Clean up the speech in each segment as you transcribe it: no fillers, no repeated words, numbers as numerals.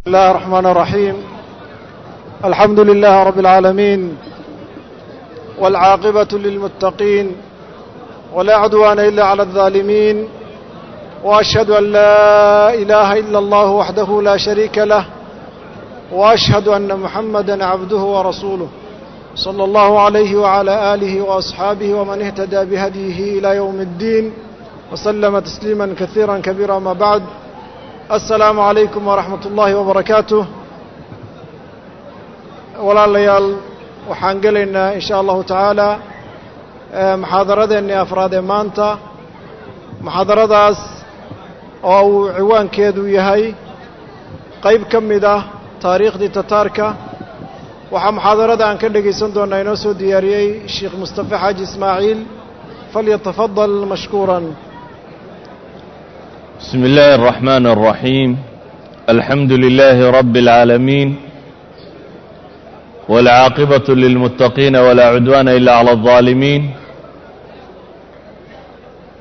الله الرحمن الرحيم. الحمد لله رب العالمين، والعاقبة للمتقين، ولا عدوان إلا على الظالمين، وأشهد أن لا إله إلا الله وحده لا شريك له، وأشهد أن محمدا عبده ورسوله صلى الله عليه وعلى آله وأصحابه ومن اهتدى بهديه إلى يوم الدين وسلم تسليما كثيرا كبيرا. ما بعد، السلام عليكم ورحمة الله وبركاته. Walaalayaal, waxaan gelaynaa in sha Allahu tacaala muxaadaradeennii afraad ee maanta, muxaadaradaas oo uu ciwaankeedu yahay qayb ka mid ah taariikhdii Tataarka. Waxaa muxaadarada aan ka dhegaysan doonaa inoo soo diyaariyey Sheekh Mustafe Xaaji Ismaaciil. فليتفضل مشكورا. بسم الله الرحمن الرحيم. الحمد لله رب العالمين، والعاقبة للمتقين، ولا عدوان إلا على الظالمين،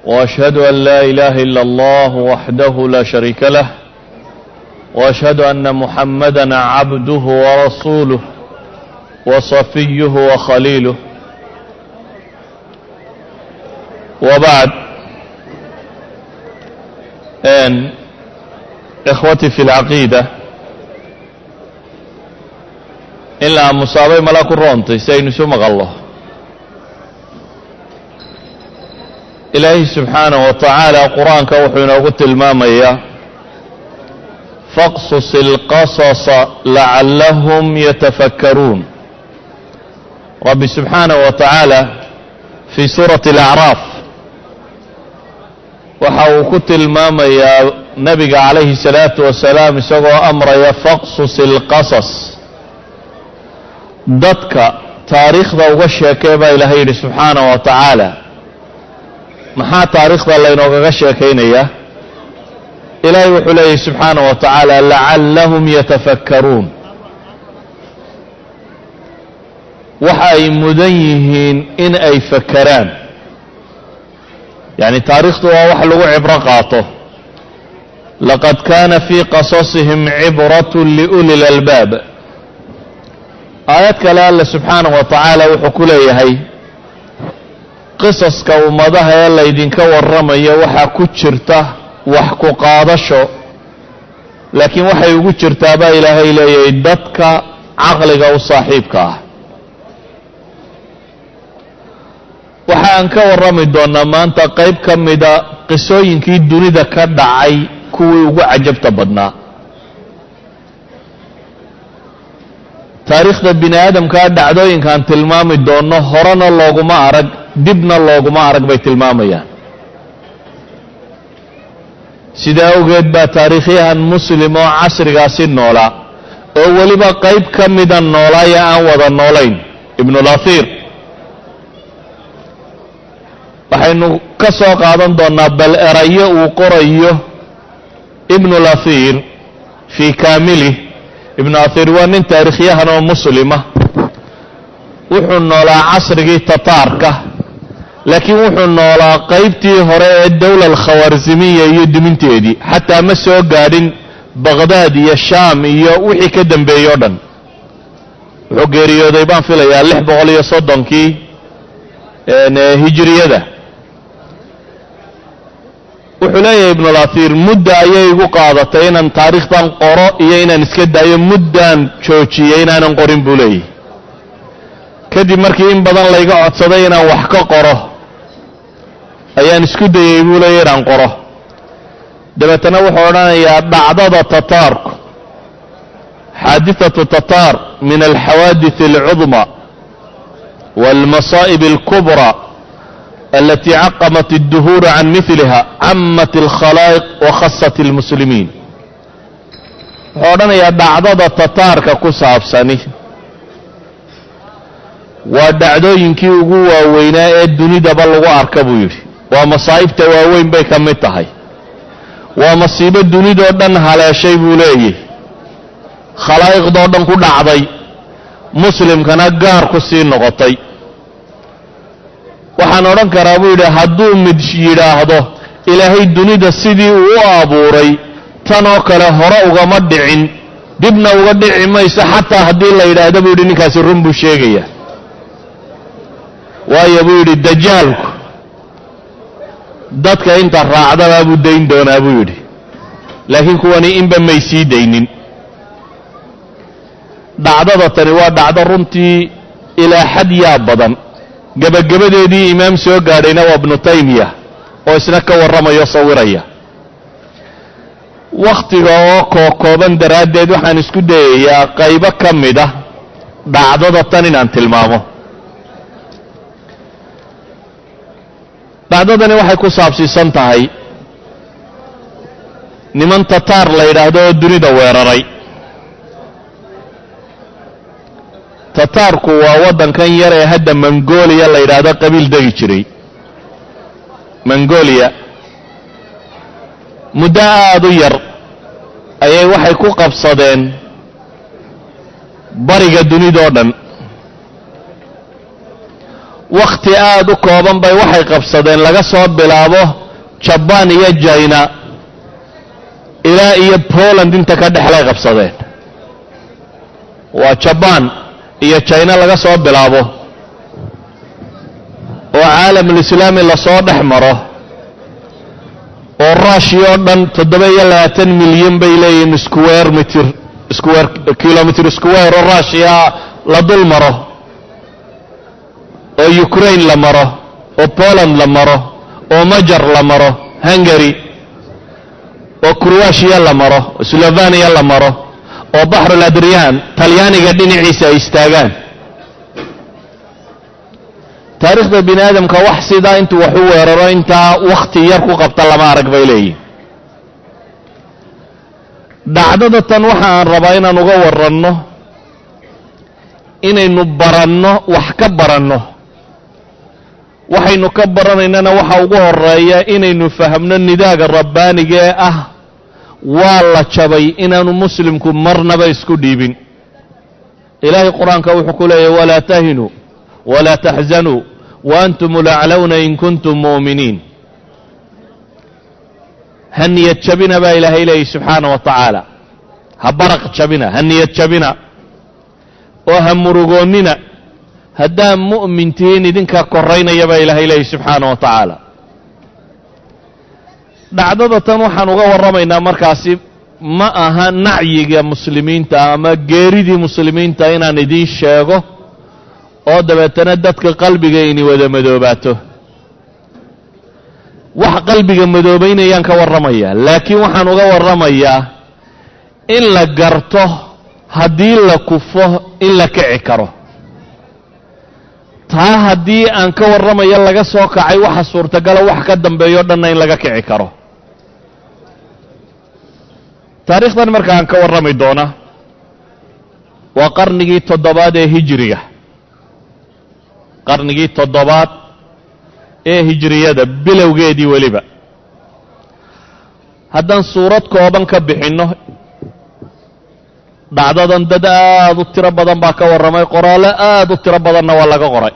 وأشهد أن لا إله إلا الله وحده لا شريك له، وأشهد أن محمدا عبده ورسوله وصفيه وخليله، وبعد. إن إخوتي في العقيدة، in la aamusaabay malaa ku roontay si aynu isu maqallo. Ilaahay subxaanaه wa tacaala qur-aanka wuxuu inoogu tilmaamayaa: فاقصص القصص لعلهم يتفكرون. Rabbi subxaanaه wa tacaala fii suurati الأcraaf waxa uu ku tilmaamayaa nabiga calayhi الsalaatu wasalaam isagoo amraya: فاقصص القصص, dadka taariikhda uga sheekee baa Ilaahay yidhi subxaanaه wa tacaala. Maxaa taariikhda laynoogaga sheekaynayaa? Ilaahay wuxuu leeyahy subxaanaه wa tacaala: لعلهم يتفكرون, waxa ay mudan yihiin in ay fakeraan. Yacni taariikhdu waa wax lagu cibro qaato. لقد كان في قصصهم عبرة لأولي الألباب. Aayad kale Alle subxaanaه wa tacaala wuxuu ku leeyahay: qisaska ummadaha ee laydinka warramayo waxaa ku jirta wax ku qaadasho, laakiin waxay ugu jirtaa baa Ilaahay leeyahay dadka caqliga u saaxiibka ah. Waxa aan ka warrami doonaa maanta qayb ka mida qisooyinkii dunida ka dhacay kuwii ugu cajabta badnaa. Taariikhda bini aadamkaa dhacdooyinkaan tilmaami doonno horena looguma arag, dibna looguma arag bay tilmaamayaan. Sidaa awgeed baa taariikhyahan Muslim oo casrigaasi noolaa, oo weliba qayb ka mida noolaaya aan wada noolayn, Ibnulathiir, waxaynu ka soo qaadan doonaa bal erayo uu qorayo Ibnulathiir fii kaamilih. Ibnu Athiir waa nin taariikhyahan oo muslima, wuxuu noolaa casrigii Tataarka, laakiin wuxuu noolaa qaybtii hore ee dowla alkhawarzimiya iyo duminteedii, xataa ma soo gaadhin Baqhdaad iyo Shaam iyo wixii ka dambeeyey o dhan. Wuxuu geeriyooday baan filayaa 630-kii hijiriyada. Wuxuu leeyahay Ibnulathiir: mudda ayay igu qaadatay inaan taariikhdan qoro iyo inaan iska daayo. Muddaan joojiyey inaanan qorin, buu leeyahy. Kadib markii in badan layga codsaday inaan wax ka qoro, ayaan isku dayey, buu leeyahy, inaan qoro. Dabeetana wuxuu odhanayaa: dhacdada Tataarku, حادثة تتار، من الحوادث العظمى والمصائب الكبرى التي عقمت الدهور عن مثلها، عمت الخلائق وخصت المسلمين. Wuxuu odhanayaa: dhacdada Tataarka ku saabsani waa dhacdooyinkii ugu waaweynaa ee dunidaba lagu arka, buu yidhi. Waa masaa'ibta waaweyn bay ka mid tahay, waa masiibo dunidoo dhan haleeshay, buu leeyahy, khalaa'iqdoo dhan ku dhacday, muslimkana gaar ku sii noqotay. Waxaan odhan karaa, buu yidhi, hadduu mid yidhaahdo Ilaahay dunida sidii uu u abuuray tan oo kale hore ugama dhicin. Dibna uga dhici mayso, xataa haddii la yidhaahdo, buu yidhi, ninkaasi run buu sheegaya. Waayo, buu yidhi, Dajaalku dadka inta raacdabaa buu dayn doonaa, buu yidhi, laakiin kuwani inba may sii daynin. Dhacdada tani waa dhacdo runtii ilaa xad yaa badan. Gebagabadeedii imaam soo gaadhayna waa Ibnu Taymiya oo isna ka warramayo, sawiraya. Wakhtiga oo kookooban daraaddeed, waxaan isku dayayaa qaybo ka mid ah dhacdada tan inaan tilmaamo. Dhacdadani waxay ku saabsiisan tahay niman Tataar la yidhaahdo oo dunida weeraray. Tataarku waa waddankan yar ee hadda Mongolia la yidhaahdo, qabiil degi jiray Mongolia. Muddo aada u yar ayay waxay ku qabsadeen bariga dunidoo dhan. Wakhti aada u kooban bay waxay qabsadeen laga soo bilaabo Jabaan iyo Jina ilaa iyo Poland inta ka dhexlay qabsadeen. Waa Jabaan iyo Jina laga soo bilaabo oo caalamulislaami lasoo dhex maro oo Russia oo dhan 27 milyan bay leeyihiin square meter, square kilometer square oo Russia la dul maro, oo Ukraine la maro, oo Poland la maro, oo Majar la maro, Hungary, oo Croatia la maro, Slovenia la maro, oo Baxrul Adrian Talyaaniga dhinaciisa ay istaagaan. Taariikhda bini aadamka wax sidaa intuu wax u weeraro intaa wakhti yar ku qabta lama arag, bay leeyihin. Dhacdada tan waxa aan rabaa inaan uga waranno, inaynu baranno, wax ka baranno. Waxaynu ka baranaynana waxa ugu horeeya inaynu fahamno nidaaga rabbaaniga ee ah waa la jabay inaanu muslimku marnaba isku dhiibin. Ilaahay Qur-aanka wuxuu ku leeyahy: "Walaa tahinuu walaa taxzanuu wa antum ulaclawna in kuntum mu'miniin." Ha niyad jabina, baa Ilaahay leeyahy subxaana wa tacaala. Ha baraq jabina, ha niyad jabina oo ha murugoonnina. Haddaa mu'min tihiin, idinkaa koraynaya, baa Ilaahay leeyahy subxaana wa tacaala. Dhacdada tan waxaan uga warramaynaa markaasi ma aha nacyiga muslimiinta ama geeridii muslimiinta inaan idiin sheego oo dabeetana dadka qalbiga ini wada madoobaato. Wax qalbiga madoobaynayaan ka warramayaa, laakiin waxaan uga warramayaa in la garto haddii la kufo in la kici karo. Taa haddii aan ka warramayo laga soo kacay, waxa suurtagala wax ka dambeeyo dhanna in laga kici karo. Taariikhdan marka aan ka warrami doona waa qarnigii toddobaad ee hijiriga, qarnigii toddobaad ee hijiriyada bilowgeedii. Weliba haddaan suurad kooban ka bixinno dhacdadan, dad aad u tiro badan baa ka warramay, qoraallo aad u tiro badanna waa laga qoray,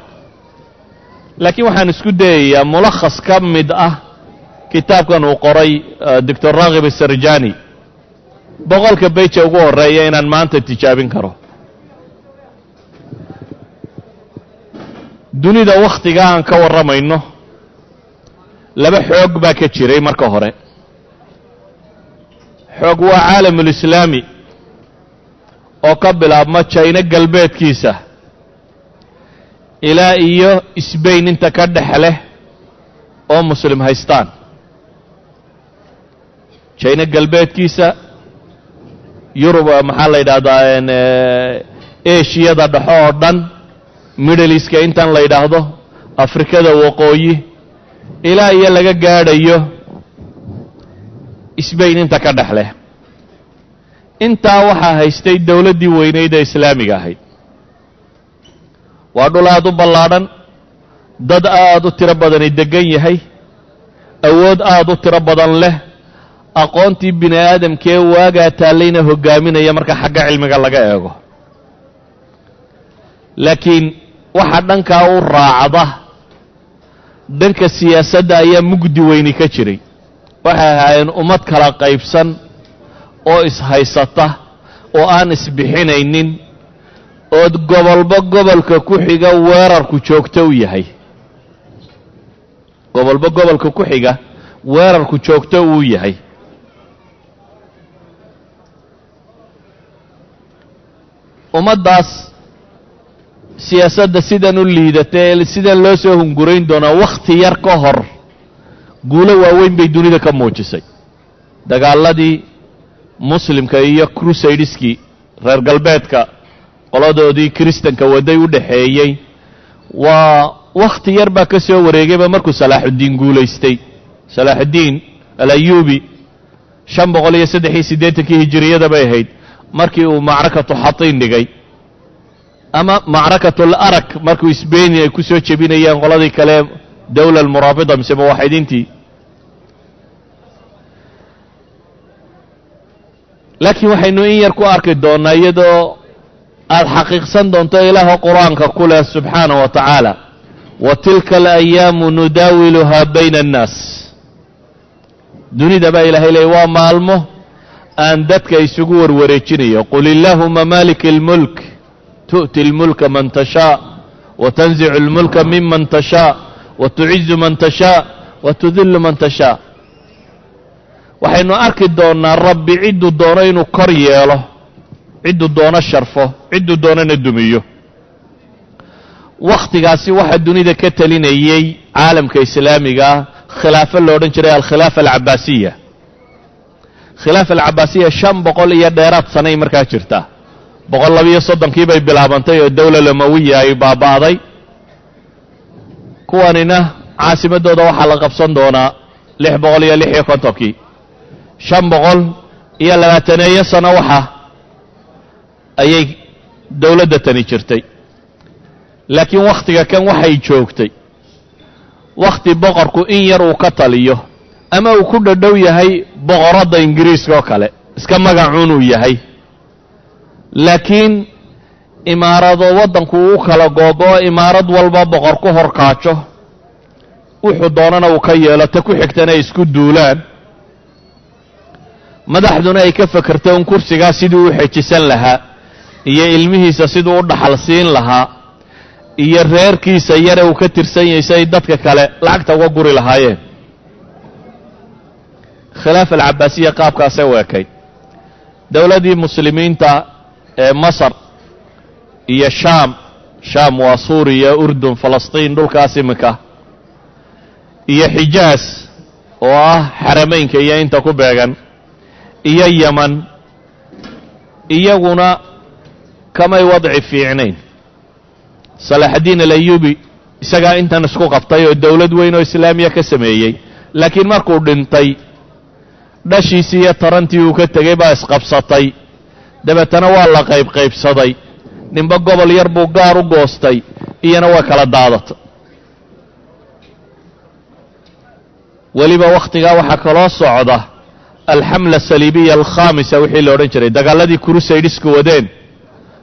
laakiin waxaan isku dayayaa mulakhas ka mid ah kitaabkan uu qoray Doctor Raghib Sarjani, 100-ka beja ugu horreeya, inaan maanta tijaabin karo. Dunida wakhtiga aan ka warramayno laba xoog baa ka jiray. Marka hore xoog waa caalamulislaami oo ka bilaabma Jayno galbeedkiisa ilaa iyo Sbain inta ka dhex leh oo muslim haystaan. Jayno galbeedkiisa, Yurub, maxaa la yidhaahdaa, Eshiyada dhexo oo dhan, Middle Eastka intan la yidhaahdo, Afrikada waqooyi, ilaa iyo laga gaadhayo Sbain inta ka dhex leh. Intaa waxaa haystay dowladdii weynayd ee islaamiga ahayd. Waa dhul aad u ballaadhan, dad aad u tiro badani deggan yahay, awood aad u tiro badan leh, aqoontii bini aadamkee waagaa taallayna hoggaaminaya marka xagga cilmiga laga eego. Laakiin waxa dhankaa u raacda, dhanka siyaasadda ayaa mugdi weyni ka jiray. Waxay ahaayeen ummad kala qaybsan oo ishaysata. Oo aan isbixinaynin, ood gobolba gobolka ku xiga weerarku joogto u yahay, gobolba gobolka ku xiga weerarku joogto uu yahay. Ummaddaas siyaasadda sidan u liidata ee sidan loo soo hungurayn doonaa, wakhti yar ka hor guulo waaweyn bay dunida ka muujisay. Dagaaladii Muslimka iyo crusadeskii reer galbeedka, qoladoodii Kiristanka waday u dhexeeyey, waa wakhti yar baa ka soo wareegayba markuu Salaaxuddiin guulaystay. Salaaxuddiin Alayubi 583-kii hijiriyada bay ahayd markii uu macrakatu Xatiin dhigay ama macrakatul Arak, markuu Sbeni ay ku soo jebinayeen qoladii kale, dowla almuraabida mise muwaxidiintii. Laakiin waxaynu in yar ku arki doonnaa iyadoo aada xaqiiqsan doonto Ilaaho Qur-aanka ku leh subxaana wa tacaala: "Wa tilka alayaamu nudaawiluhaa bayna annaas." Dunida baa Ilahay leeyay waa maalmo aan dadka isugu warwareejinayo. "Qul illaahuma maalika almulk tu'ti اlmulka man tashaa wa tanzicu اlmulka miman tashaa wa tucizu man tashaa wa tudilu man tashaa." Waxaynu arki doonnaa Rabbi cidduu doono inuu kor yeelo, cidduu doono sharfo, cidduu doonona dumiyo. Wakhtigaasi waxaa dunida ka telinayey caalamka Islaamigaa khilaafo lo odhan jiray alkhilaafa alcabaasiya. Khilaafa alcabaasiya 500 iyo dheeraad sanay markaa jirta. 132-kii bay bilaabantay oo dowla Lamawiya ay baaba'day. Kuwanina caasimadooda waxaa la qabsan doonaa 656-kii. 520-eeyo sano waxa ayay dowladda tani jirtay. Laakiin wakhtiga kan waxay joogtay wakhti boqorku in yar uu ka taliyo ama uu ku dhadhow yahay boqoradda Ingiriiska oo kale, iska magacuun uu yahay, laakiin imaarado waddanku uu kala googo-o, imaarad walba boqor ku horkaajo, wuxuu doonana uu ka yeelo, ta ku xigtana ay isku duulaan, madaxduna ay ka fekerto un kursigaa siduu u xejisan lahaa iyo ilmihiisa siduu u dhaxal siin lahaa iyo reerkiisa yare uu ka tirsan yahay si ay dadka kale lacagta uga guri lahaayeen. Khilaafa alcabaasiya qaabkaasay u ekayd. Dowladdii Muslimiinta ee Masar iyo Shaam, Shaam waa Suuriya, Urdun, Falastiin, dhulkaas iminka, iyo Xijaas oo ah Xarameynka iyo inta ku beegan, iyo Yeman, iyaguna kamay wadci fiicnayn. Salaaxaddiin Alayubi isagaa intan isku qabtay oo dowlad weyn oo Islaamiya ka sameeyey, laakiin markuu dhintay dhashiisii iyo tarantii uu ka tegey baa isqabsatay. Dabeetana waa la qaybqaybsaday, ninba gobol yar buu gaar u goostay, iyana waa kala daadatay. Weliba wakhtigaa waxaa kaloo socda alxamla asaliibiya alkhaamisa, wixii la odhan jiray dagaaladii crusadesku wadeen.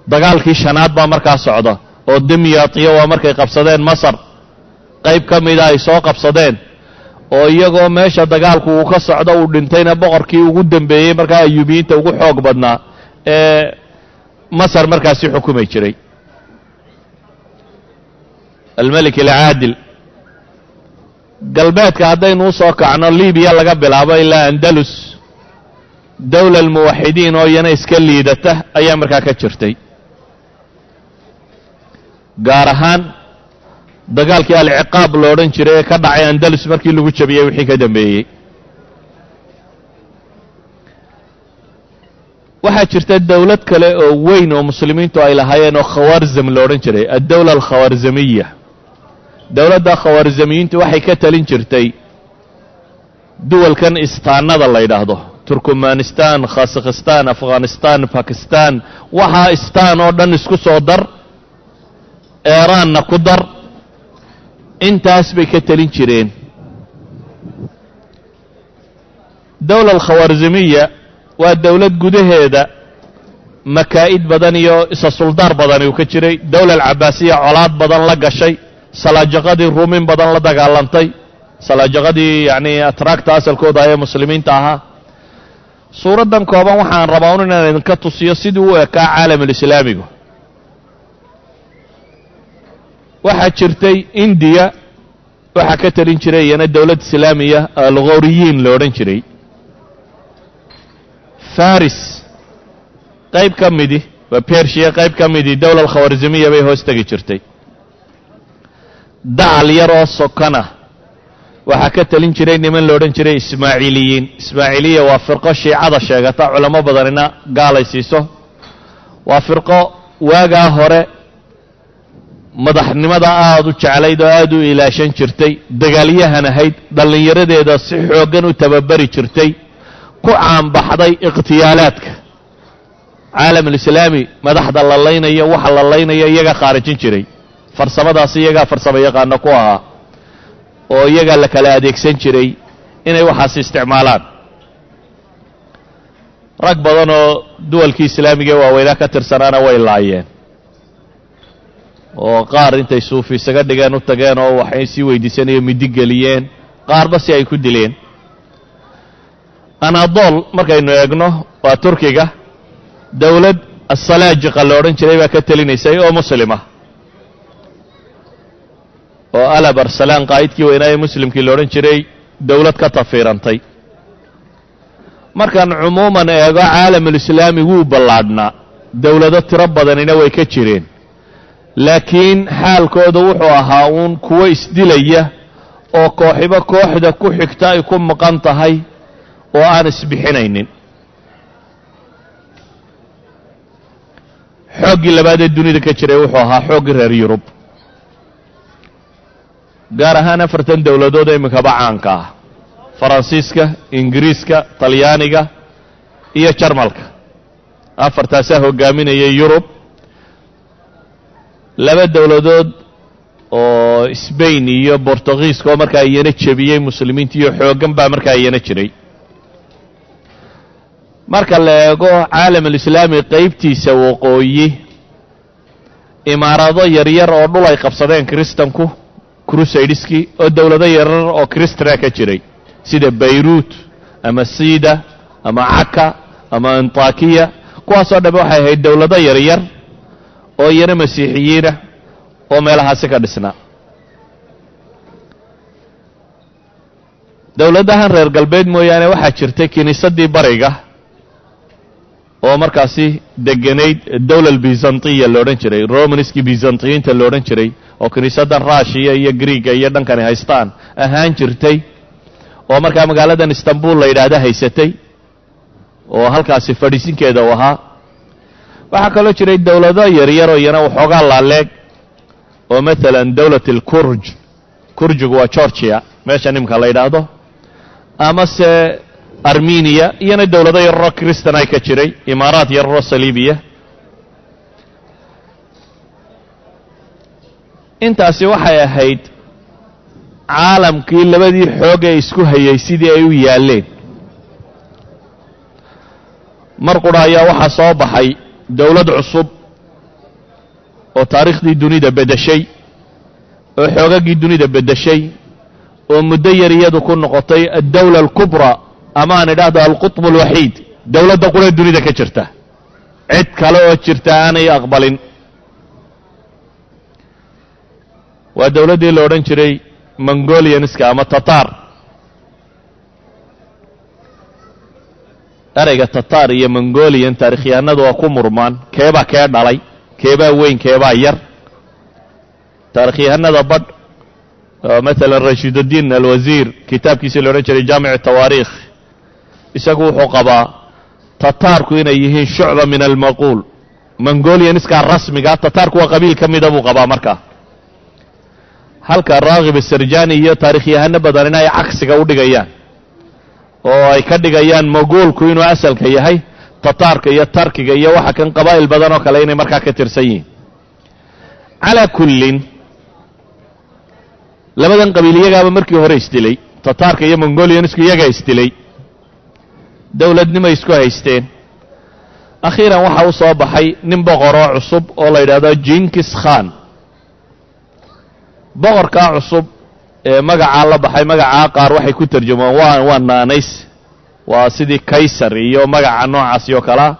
Dagaalkii shanaad baa markaa socda oo Dimyaatiyo waa markay qabsadeen Masar, qayb ka mida ay soo qabsadeen, oo iyagoo meesha dagaalku uu ka socdo uu dhintayna boqorkii ugu dambeeyey markaa Ayuubiyiinta ugu xoog badnaa ee Masar markaasi xukumi jiray, Almelik Alcaadil. Galbeedka haddaynu usoo kacno, Libiya laga bilaabo ilaa Andalus, dowla almuwaxidiin oo iyana iska liidata ayaa markaa ka jirtay, gaar ahaan dagaalkii Alciqaab lo odhan jiray ee ka dhacay Andalus markii lagu jabiyey wixii ka dambeeyey. Waxaa jirta dowlad kale oo weyn oo Muslimiintu ay lahaayeen oo Khawaarzam lo odhan jiray, addowla alkhawarzamiya. Dowladda Khawaarzamiyiintu waxay ka talin jirtay duwalkan istaanada la yidhaahdo, Turkmanistan, Khasakhistan, Afghanistan, Bakistan, waxaa istaan oo dhan isku soo dar, Eeraanna ku dar, intaas bay ka telin jireen. Dowla alkhawaarzamiya waa dowlad gudaheeda makaa'id badan iyo isa suldaar badani uu ka jiray. Dowla alcabaasiya colaad badan la gashay, salaajaqadii Ruumin badan la dagaalantay, salaajaqadii yacni atraagta asalkooda ee Muslimiinta ahaa. Suuraddan kooban waxaan rabaa un inaan idinka tusiyo sidii u ekaa caalamulislaamigu. Waxaa jirtay Indiya, waxaa ka talin jiray iyana dowlad islaamiya, Alghoriyiin la odhan jiray. Faris qayb ka midi waa Bershiya, qayb ka midi dowla alkhawarzimiya bay hoos tegi jirtay. Dacal yar oo sokana waxaa ka talin jiray niman la odhan jiray Ismaaciiliyiin. Ismaaciiliya waa firqo shiicada sheegata, culamo badanina gaalay siiso. Waa firqo waagaa hore madaxnimada aada u jeclayd oo aada u ilaashan jirtay, dagaalyahan ahayd, dhallinyaradeeda si xooggan u tababari jirtay, ku caanbaxday ikhtiyaalaadka caalamulislaami. Madaxda la laynayo, waxa la laynayo iyagaa khaarijin jiray. Farsamadaasi iyagaa farsamo yaqaano ku ahaa oo iyagaa la kala adeegsan jiray inay waxaas isticmaalaan. Rag badan oo duwalkii islaamiga ee waaweynaa ka tirsanaana way laayeen, oo qaar intay suufi isaga dhigeen u tageen oo waxay sii weydiisanayo midi geliyeen, qaarba si ay ku dileen. Anadol markaynu eegno, waa Turkiga, dowlad Asalaajiqa la odhan jiray baa ka telinaysay oo muslima, oo Alab Arsalaan qaa'idkii weynaa ee muslimkii la odhan jiray dowlad ka tafiirantay. Markaan cumuuman eego, caalamulislaami wuu ballaadhnaa, dowlado tiro badanina way ka jireen, laakiin xaalkooda wuxuu ahaa uun kuwo isdilaya oo kooxiba kooxda ku xigta ay ku maqan tahay oo aan isbixinaynin. Xooggii labaad ee dunida ka jiray wuxuu ahaa xooggii reer Yurub, gaar ahaan afartan dowladood iminkaba caanka ah: Faransiiska, Ingiriiska, Talyaaniga iyo Jarmalka. Afartaasaa hogaaminayay Yurub. Laba dowladood oo Sbain iyo Bortugiiska oo markaa iyana jebiyey muslimiinta iyo xooggan baa markaa iyana jiray. Marka la eego caalamulislaami qaybtiisa waqooyi, imaarado yaryar oo dhul ay qabsadeen kiristanku, crusadeskii, oo dowlado yaryar oo kiristana ka jiray, sida Bayruut ama Sida ama Caka ama Antakiya, kuwaasoo dhamme waxay ahayd dowlado yaryar oo iyana masiixiyiinah oo meelahaasi ka dhisnaa. Dowladahan reer galbeed mooyaane, waxaa jirtay kiniisaddii bariga oo markaasi deganayd, dowla albizantiya la odhan jiray, Romanskii Bizantiyiinta la odhan jiray, oo kiniisaddan Rushiya iyo Griiga iyo dhankani haystaan ahaan jirtay, oo markaa magaaladan Istanbul la yidhaahda haysatay oo halkaasi fadhiisinkeeda u ahaa. Waxaa kaloo jiray dowlado yaryar oo iyana waxoogaa laaleeg, oo maalan dowlat alkurj, kurjigu waa Georgia meesha nimka la yidhaahdo, amase Armeniya, iyana dowlado yararoo kristan ay ka jiray, imaaraat yararoo saliibiya. Intaasi waxay ahayd caalamkii labadii xoog ee isku hayay sidii ay u yaalleen. Mar qura ayaa waxaa soo baxay dowlad cusub oo taariikhdii dunida beddeshay, oo xoogaggii dunida beddeshay, oo muddo yar iyadu ku noqotay addawla alkubraa, ama aan idhaahdo alqutb alwaxiid, dowladda quree dunida ka jirta, cid kale oo jirta aanay aqbalin. Waa dowladdii la odhan jiray Mongolianska ama Tatar. Ereyga Tatar iyo Mongolian taarikhyahanadu waa ku murmaan, keebaa kee dhalay, keebaa weyn, keebaa yar. Taarikhyahanada badh, maalan Rashiiduddiin Alwasiir kitaabkiisii la odhan jiray Jaamic Tawaariikh, isagu wuxuu qabaa Tataarku inay yihiin shucba min almaquul, Mongolianiskaa rasmiga, Tataarku waa qabiil ka mida buu qabaa. Markaa halka Raakib Asarjani iyo taarikhyahano badanina ay cagsiga u dhigayaan oo ay ka dhigayaan mogoolku inuu asalka yahay, Tataarka iyo Tarkiga iyo waxa kan qabaa'il badan oo kale inay markaa ka tirsan yihiin. Calaa kullin, labadan qabiil iyagaaba markii hore isdilay, Tataarka iyo Mongolianisku iyagaa isdilay, dowladnimay isku haysteen. Akhiiran waxaa u soo baxay nin boqoroo cusub oo la yidhaahdo Jinkis Khan. Boqorkaa cusub ee magacaa la baxay, magacaa qaar waxay ku tarjumaan waa naanays. Waa sidii Kaysar iyo magaca noocaasi oo kalea.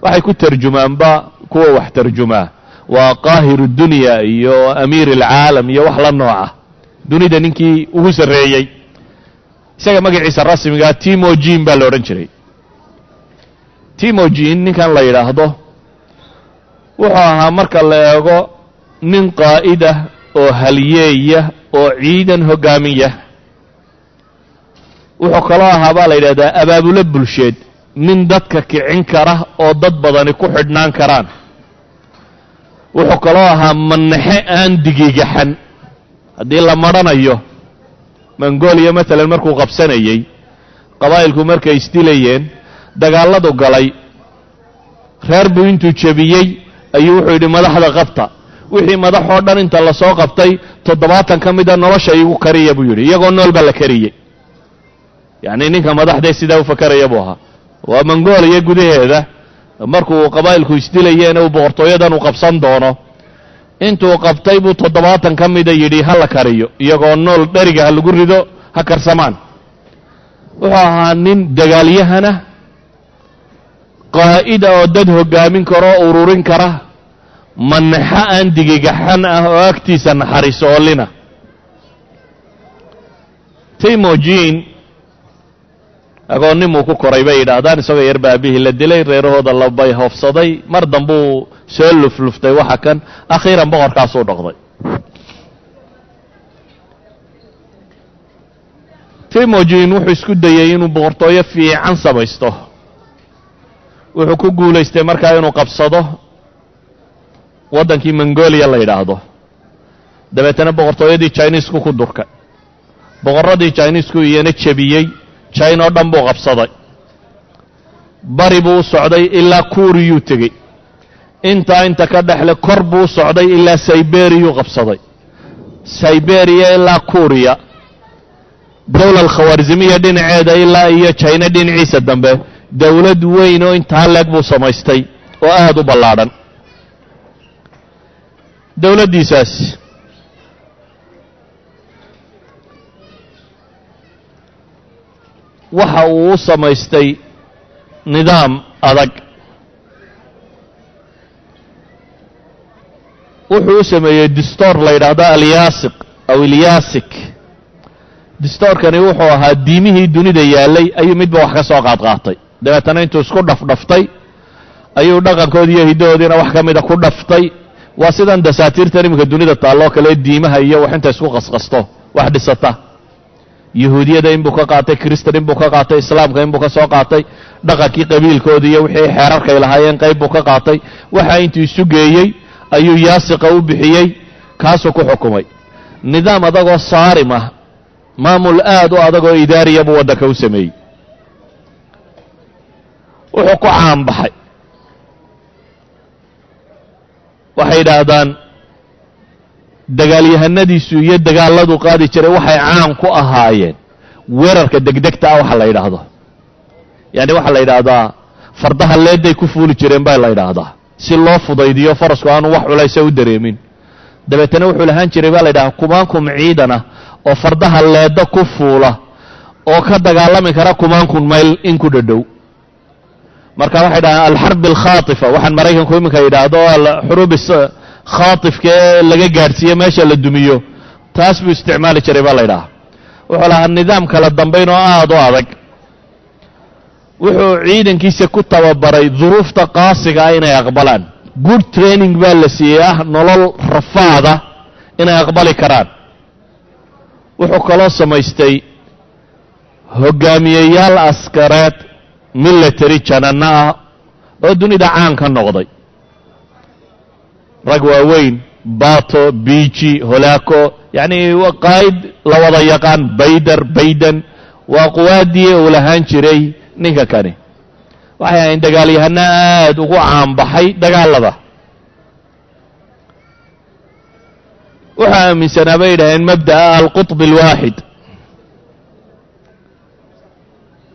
Waxay ku tarjumaanba kuwa wax tarjumaa waa qaahiru dunya iyo amiir alcaalam iyo wax la nooca, dunida ninkii ugu sarreeyey. Isaga magaciisa rasmigaa Timojin baa la odhan jiray. Timojin ninkan la yidhaahdo wuxuu ahaa, marka la eego, nin qaa'ida oo halyeeya oo ciidan hoggaamiya. Wuxuu kaloo ahaa, baa la yidhahdaa, abaabulo bulsheed, nin dadka kicin kara oo dad badani ku xidhnaan karaan. Wuxuu kaloo ahaa manaxe aan digigaxan haddii la marhanayo. Mongolia maalan markuu qabsanayey, qabaa'ilku markay isdilayeen, dagaalladu galay, reer buu intuu jebiyey ayuu wuxuu yidhi: "Madaxda qabta." Wixii madaxoo dhan inta lasoo qabtay, 70 ka mida "Nolosha iigu kariya," buu yidhi. Iyagoo nool baa la kariyey. Yacni ninka madaxdee sidaa u fakaraya buu ahaa. Waa Mongolia gudaheeda markuu qabaa'ilku isdilayeen uu boqortooyadan uu qabsan doono. Intuu qabtay buu 70 ka mida yidhi: "Ha la kariyo iyagoo nool, dheriga ha lagu rido, ha karsamaan." Wuxuu ahaa nin dagaalyahana, qaa'ida oo dad hoggaamin karo oo ururin kara, manaxo aan digigaxan ah oo agtiisa naxariiso oolina. Timojin agoonnimuu ku koray, bay yidhaahdaan. Isagoo yar baabihii la dilay, reerahooda labay hoofsaday. Mar dambuu soo lufluftay waxa kan, akhiiran boqorkaasuu noqday. Timojin wuxuu isku dayey inuu boqortooyo fiican samaysto. Wuxuu ku guulaystay markaa inuu qabsado waddankii Mongolia la yidhaahdo. Dabeetana boqortooyadii Chinisku ku durkay, boqorradii Chinisku iyana jebiyey. China oo dhan buu qabsaday. Bari buu u socday, ilaa Kuuriyuu tegey. Intaa inta ka dhexle kor buu u socday, ilaa Siberiyuu qabsaday. Siberiya ilaa Kuuriya, dowla alkhawaarzimiya dhinaceeda ilaa iyo China dhinaciisa dambe, dowlad weyn oo intaa leeg buu samaystay oo aada u ballaadhan. Dowladdiisaas waxa uu u samaystay nidaam adag. Wuxuu u sameeyey distoor la yidhaahdo alyasiq aw ilyasik. Distoorkani wuxuu ahaa diimihii dunida yaallay ayuu midba wax ka soo qaadqaatay. Dabeetana intuu isku dhafdhaftay ayuu dhaqankoodii iyo hiddahoodiina wax ka mida ku dhaftay. Waa sidan dasaatiirtan iminka dunida taalloo kale, diimaha iyo wax inta isku qasqasto wax dhisata. Yahuudiyada inbuu ka qaatay, kristan inbuu ka qaatay, islaamka inbuu ka soo qaatay, dhaqankii qabiilkoodii iyo wixii xeerarkay lahaayeen qayb buu ka qaatay. Waxa intuu isu geeyey ayuu yaasiqa u bixiyey, kaasuu ku xukumay. Nidaam adagoo saarim ah, maamul aad u adag oo idaariya buu waddanka u sameeyey. Wuxuu ku caanbaxay, waxay yidhaahdaan, dagaalyahanadiisu iyo dagaaladu qaadi jiray waxay caan ku ahaayeen weerarka degdegta ah. Waxa la yidhaahdo, yani waxaa la yidhaahdaa, fardaha leeday ku fuuli jireen baa la yidhaahdaa, si loo fudaydiyo farasku aanu wax culaysa u dareemin. Dabeetana wuxuu lahaan jiray, baa la yidhahdaa, kumaankum ciidan ah oo fardaha leedda ku fuula oo ka dagaalami kara kumaankun mayl in ku dhadhow. Marka waxay dhahaan alxarb alkhaatifa, waxaan Maraykanku iminka yidhaahdo alxuruub khaatifka ee laga gaadhsiiye meesha la dumiyo, taas buu isticmaali jiray, baa la yidhaha. Wuxuu lahaa nidaam kala dambayn oo aada u adag. Wuxuu ciidankiisa ku tababaray duruufta qaasiga ah inay aqbalaan. Good training baa la siiyey ah nolol rafaada inay aqbali karaan. Wuxuu kaloo samaystay hogaamiyeyaal askareed, military jananno ah oo dunida caan ka noqday, rag waaweyn: Bato, Biji, Holaco, yacni qaa'id la wada yaqaan, Bayder, Bayden. Waa quwaadii uu lahaan jiray ninka kani. Waxay ahayn dagaalyahano aada ugu caanbaxay dagaalada. Wuxuu aaminsanaa, bay yidhaaheen, mabda'a alqutb alwaaxid,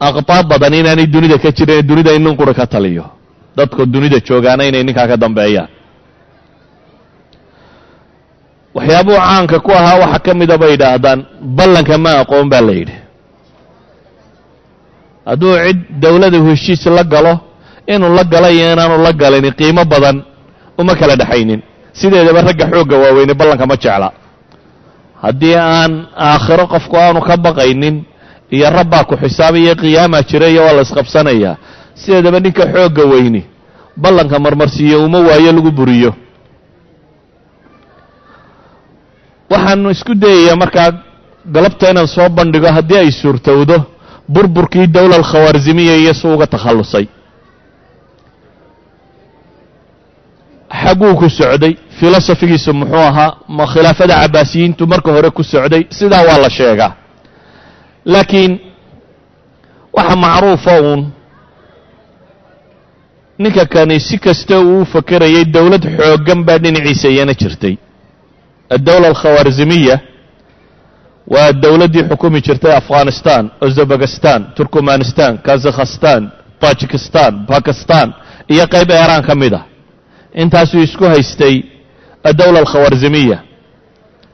aqtaab badan inaanay dunida ka jirin, dunida in nin qura ka taliyo, dadku dunida joogaana inay ninkaa ka dambeeyaan. Waxyaabuhu caanka ku ahaa waxaa ka mida, bay yidhaahdaan, ballanka ma aqoon, baa la yidhi. Hadduu cid dowladu heshiis la galo, inuu la gala iyo inaanu la galin qiimo badan uma kala dhexaynin. Sideedaba ragga xoogga waaweyne ballanka ma jecla. Haddii aan aakhiro qofku aanu ka baqaynin iyo rabbaa ku xisaabaya, qiyaamaa jira iyo waa la isqabsanayaa, sideedaba ninka xoogga weyni ballanka marmarsiiyo uma waayo lagu buriyo. Waxaanu isku dayayaa markaa galabta inaan soo bandhigo, haddii ay suurtowdo, burburkii dowla alkhawaarzimiya iyo su uga takhallusay, xagguu ku socday, filosofigiisu muxuu ahaa, ma khilaafada cabaasiyiintu marka hore ku socday, sidaa waa la sheegaa. Laakiin waxa macruufa uun ninka kani si kasta uu fakerayay, dowlad xooggan baa dhinaciisa iyana jirtay. Addowla alkhawaarzimiya waa dowladdii xukumi jirtay Afghanistan, Uzbekistan, Turkmanistan, Kazakhstan, Tajikistan, Bakistan iyo qayb Eeraan ka mid ah. Intaasuu isku haystay addowla alkhawaarzimiya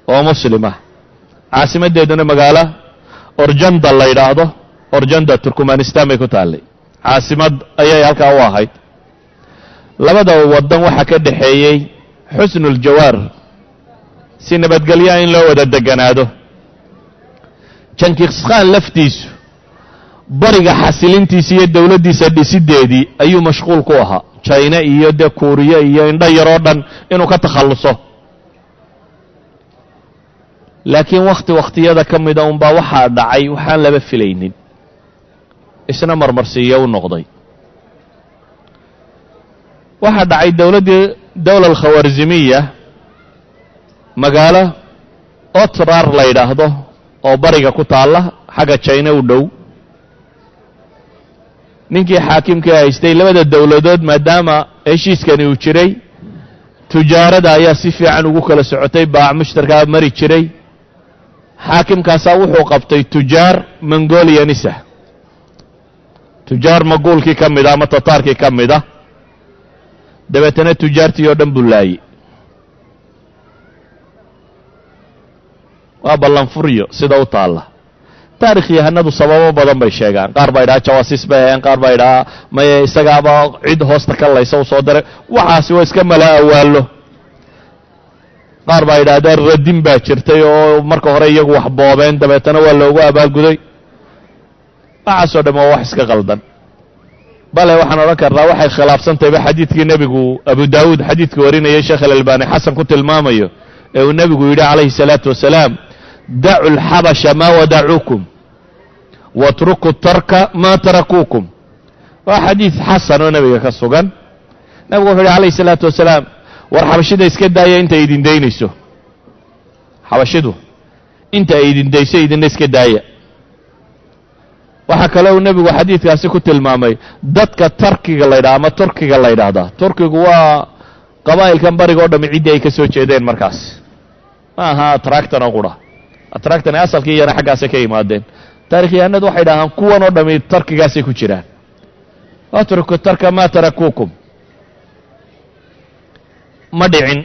oo muslima, caasimaddeeduna magaalo Orjanda la yidhaahdo. Orjanda Turkmanistan bay ku taallay, caasimad ayay halkaa u ahayd. Labada waddan waxaa ka dhexeeyey xusnuljawaar, si nabadgelyaa in loo wada deganaado. Jankiskhan laftiisu bariga xasilintiisa iyo dowladdiisa dhisiddeedii ayuu mashquul ku ahaa, Jina iyo dee Kuuriye iyo indho yaroo dhan inuu ka takhalluso. Laakiin wakhti wakhtiyada ka mida unbaa waxaa dhacay waxaan laba filaynin, isna marmarsiiyo u noqday. Waxaa dhacay dowladdii dowla alkhawaarzimiya magaalo Otrar la yidhaahdo oo bariga ku taalla xagga Jina u dhow. Ninkii xaakimkii haystay labada dowladood, maadaama heshiiskani uu jiray, tujaarada ayaa si fiican ugu kala socotay, baac mushtarkaa mari jiray. Xaakimkaasaa wuxuu qabtay tujaar mongolianisa, tujaar maguulkii ka mida ama tataarkii ka mida. Dabeetana tujaartii oo dhan buu laayey. Waa ballanfuryo sida u taalla. Taarikh yahanadu sababo badan bay sheegaan. Qaar baa idhaha jawaasiis bay hayeen, qaar baa idhahaa maye isagaaba cid hoosta ka laysa u soo diray. Waxaasi waa iska mala awaallo. Qaar baa yidhahdeen radin baa jirtay oo marka hore iyagu wax boobeen, dabeetana waa loogu abaalguday. Waxaasoo dham waa wax iska qaldan. Bale waxaan odhan karnaa waxay khilaafsantayba xadiidkii nebigu, Abu Daawuud xadiidka warinayay, Sheekh Alalbani xasan ku tilmaamayo, ee uu nebigu yidhi calayhi salaatu wasalaam: dacu lxabasha maa wadacuukum watruku tarka maa tarakuukum. Waa xadiid xasan oo nebiga ka sugan. Nebigu wuxu yidhi calayhi salaatu wasalaam: war xabashida iska daaya inta idin daynayso, xabashidu inta ay idin dayso idinna iska daaya. Waxaa kale uu nebigu xadiidkaasi ku tilmaamay dadka tarkiga la ydhaha ama turkiga la ydhaahdaa. Turkigu waa qabaa'ilkan bariga o dhami ciddii ay ka soo jeedeen markaas, ma aha atractan oo qura, atractan asalkii iyana xaggaasay ka yimaadeen. Taarikhyahanadu waxay dhahaan kuwan oo dhami tarkigaasay ku jiraan. Atruku tarka maa tarakuukum. Ma dhicin.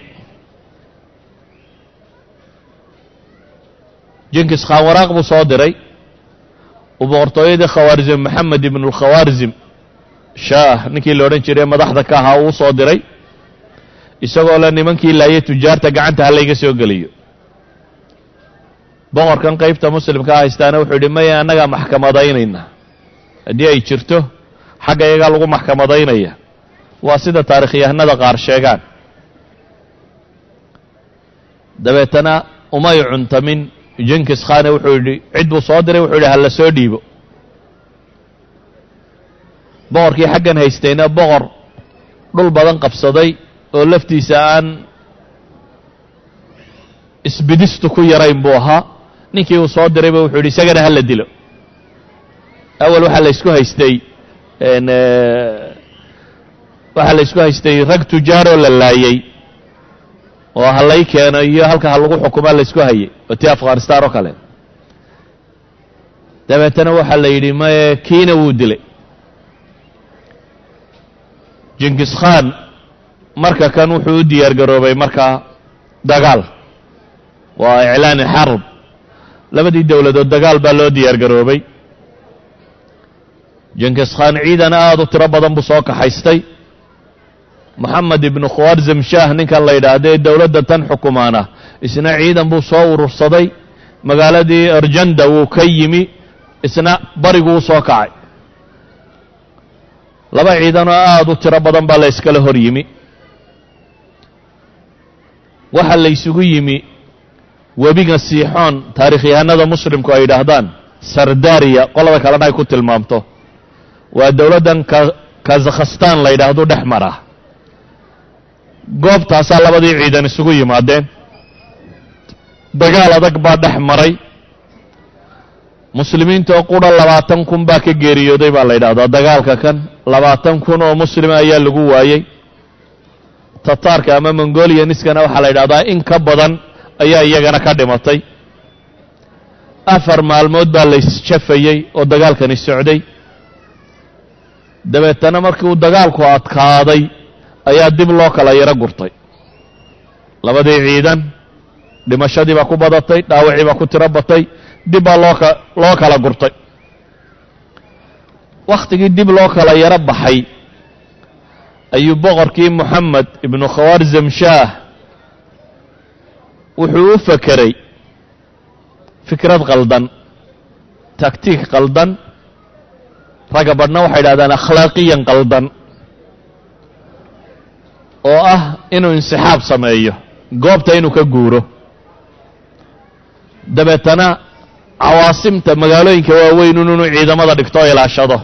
Jinkis khaan waraaq buu soo diray uu boqortooyadii Khawaarzim, Maxamed ibnu lkhawaarzim shaah ninkii la odhan jiray madaxda ka ahaa, uu soo diray isagoo le nimankii laayay tujaarta gacanta ha layga soo geliyo. Boqorkan qaybta muslimkaa haystaana wuxuu yidhi: maya, annagaa maxkamadaynayna, haddii ay jirto xagga iyagaa lagu maxkamadaynaya. Waa sida taarikhyahanada qaar sheegaan. Dabeetana umay cuntamin Jinkis khane, wuxuu yidhi cid buu soo diray, wuxuu yidhi hala soo dhiibo. Boqorkii xaggan haystayna boqor dhul badan qabsaday oo laftiisa aan isbidistu ku yarayn buu ahaa. Ninkii uu soo dirayba wuxuu yidhi isagana hala dilo. Awal waxaa la isku haystay rag tujaaroo la laayey oo halay keeno iyo halka ha lagu xukumaa la isku hayay, oo tii Afghanistan oo kale. Dabeetana waxaa la yidhi maye, kiina wuu dilay Jinkis khan. Marka kan wuxuu u diyaar garoobay markaa dagaal, waa iclaani xarb. Labadii dowladood dagaal baa loo diyaar garoobay. Jenkis Khan ciidan aada u tiro badan buu soo kaxaystay. Moxamed ibnu Khwarzam Shah ninkan la yidhaahda ee dowladda tan xukumaana isna ciidan buu soo urursaday. Magaaladii Arjanda wuu ka yimi, isna bariguu u soo kacay. Laba ciidanoo aada u tiro badan baa la yskala hor yimi. Waxaa la ysugu yimi webiga Siixoon, taarikhyahanada muslimku ay yidhaahdaan Sardariya, qolada kalena ay ku tilmaamto. Waa dowladdan Kazakhstan la yidhaahdo dhex mara. Goobtaasaa labadii ciidan isugu yimaadeen. Dagaal adag baa dhex maray. Muslimiinta oo qura 20,000 baa ka geeriyooday baa la yidhahdaa. Dagaalka kan 20,000 oo muslima ayaa lagu waayey. Tataarka ama Mongolianiskana waxaa la yidhahdaa in ka badan ayaa iyagana ka dhimatay. 4 maalmood baa la isjafayey oo dagaalkani socday. Dabeetana markii uu dagaalku adkaaday ayaa dib loo kala yaro gurtay. Labadii ciidan dhimashadii baa ku badatay, dhaawacii baa ku tiro batay, dib baa loo kala gurtay. Wakhtigii dib loo kala yaro baxay ayuu boqorkii Moxamed ibnu Khwarzam Shaah wuxuu u fakeray fikrad qaldan, taktiik qaldan, ragga badhna waxay idhahdaan akhlaaqiyan qaldan, oo ah inuu insixaab sameeyo, goobta inuu ka guuro. Dabeetana cawaasimta magaalooyinka waaweyn inuu ciidamada dhigto o ilaashado,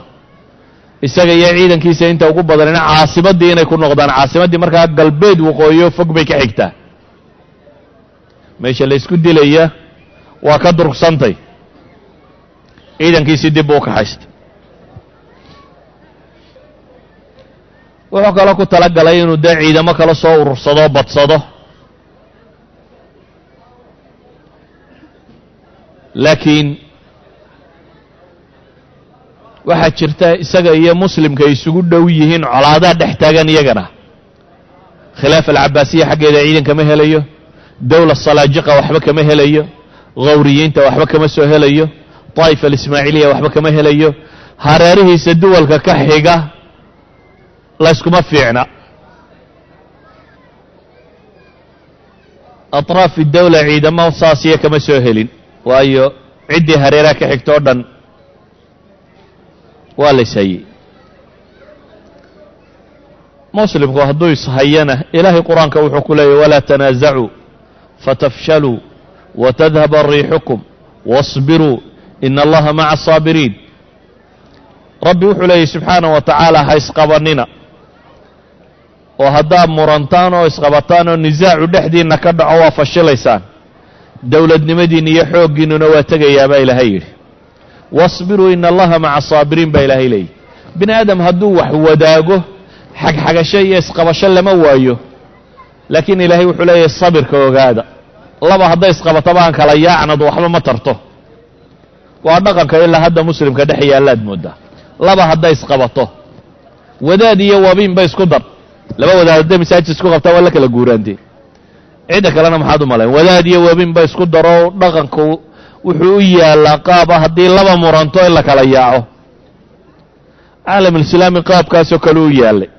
isaga iyo ciidankiisa inta ugu badanina caasimaddii inay ku noqdaan. Caasimaddii markaa galbeed waqooyiyo fog bay ka xigtaa. Meesha la isku dilaya waa ka durgsantay. Ciidankiisii dib buu u kaxaystay. Wuxuu kaloo ku tala galay inuu dee ciidamo kale soo urursado, badsado. Laakiin waxaa jirta isaga iyo muslimka ay isugu dhow yihiin colaadaha dhex taagan iyagana. Khilaafa alcabaasiya xaggeeda ciidan kama helayo, dowla salaajiqa waxba kama helayo, khawriyiinta waxba kama soo helayo, daa'ifa alismaaciiliya waxba kama helayo. Hareerihiisa duwalka ka xiga layskuma fiicna. Atraafi dawla ciidamo saasiya kama soo helin, waayo ciddii hareeraha ka xigta oo dhan waa la ishayey. Muslimku hadduu ishayana ilaahay qur-aanka wuxuu ku leeyahy: walaa tanaasacuu fatafshaluu watadhaba riixukum wasbiruu ina allaha maca asaabiriin. Rabbi wuxuu leeyahy subxaanaه wa tacaala: ha isqabanina, oo haddaad murantaan oo isqabataan oo nisaacu dhexdiinna ka dhaco waa fashilaysaan, dowladnimadiinna iyo xooggiinnuna waa tegayaa baa ilaahay yidhi. Wasbiruu ina allaha maca asaabiriin baa ilaahay leeyahy. Bini aadam hadduu wax wadaago xagxagasho iyo isqabasho lama waayo, laakiin ilaahay wuxuu leeyahay sabirka ogaada. Laba hadday isqabataba aan kala yaacnad waxba ma tarto. Waa dhaqanka ilaa hadda muslimka dhex yaallaad moodaa. Laba hadday isqabato, wadaad iyo wabiinba isku dar. Laba wadaad hadday masaajid isku qabtaan waa la kala guuraantee, cidda kalena maxaad u malayn? Wadaad iyo wabiinba isku daro. Dhaqanku wuxuu u yaallaa qaaba haddii laba muranto in la kala yaaco. Caalamulislaami qaabkaasoo kale u yaallay.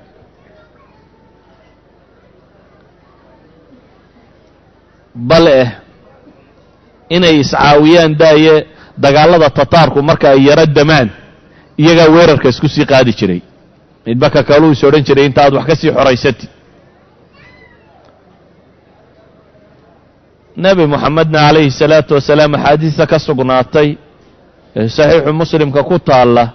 Bal eh inay iscaawiyaan daaye, dagaalada tataarku marka ay yaro damaan iyagaa weerarka isku sii qaadi jiray. Midba ka kaluu is odhan jiray inta aad wax ka sii xoraysatid. Nebi Moxamedna calayhi salaatu wasalaam axaadiista ka sugnaatay ee saxiixu Muslimka ku taalla,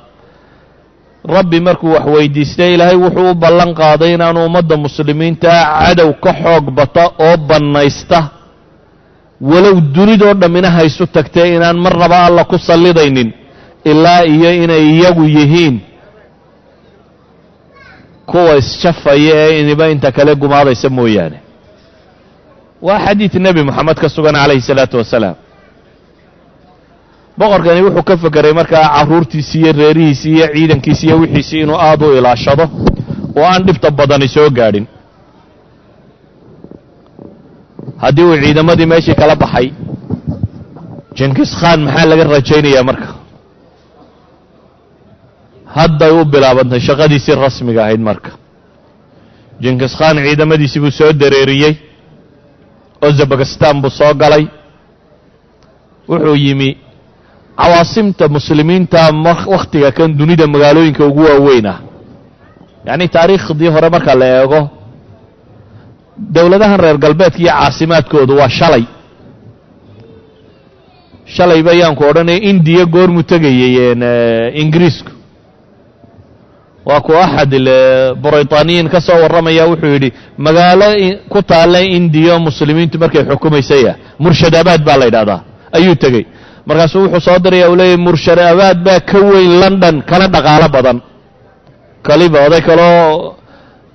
Rabbi markuu wax weydiistay Ilaahay wuxuu u ballan qaaday inaanu ummadda muslimiintaa cadow ka xoog bata oo bannaysta, walow dunidoo dhammina haysu tagtee, inaan marnaba Alla ku sallidaynin ilaa iyo inay iyagu yihiin kuwa isjafaya ee iniba inta kale gumaadaysa mooyaane. Waa xadiid Nebi Moxamed ka sugan calayhi salaatu wasalaam. Boqorkani wuxuu ka fekeray markaa carruurtiisii iyo reerihiisii iyo ciidankiisi iyo wixiisii inuu aada u ilaashado oo aan dhibta badani soo gaadhin. Haddii uu ciidamadii meeshii kala baxay, Jenkis Khan maxaa laga rajaynayaa marka? Hadday u bilaabantay shaqadiisii rasmiga ahayd. Marka Jinkis Khan ciidamadiisii buu soo dareeriyey, Uzbekistan buu soo galay. Wuxuu yimi cawaasimta muslimiinta wakhtiga kan dunida magaalooyinka ugu waaweyn ah. Yacni taariikhdii hore marka la eego, dowladahan reer galbeedka iyo caasimaadkoodu waa shalay. Shalay bayaan ku odhanaya, Indiya goormuu tegayey Ingiriisku? Waa ku axad Braytaaniyiin ka soo warramaya, wuxuu yidhi magaalo ku taalla Indiya muslimiintu markay xukumaysaya, Murshadabaad baa la yidhahdaa, ayuu tegey. Markaasuu wuxuu soo diraya, uu leeyahy, Murshadabaad baa ka weyn London, kana dhaqaalo badan. Kaliba oday kaloo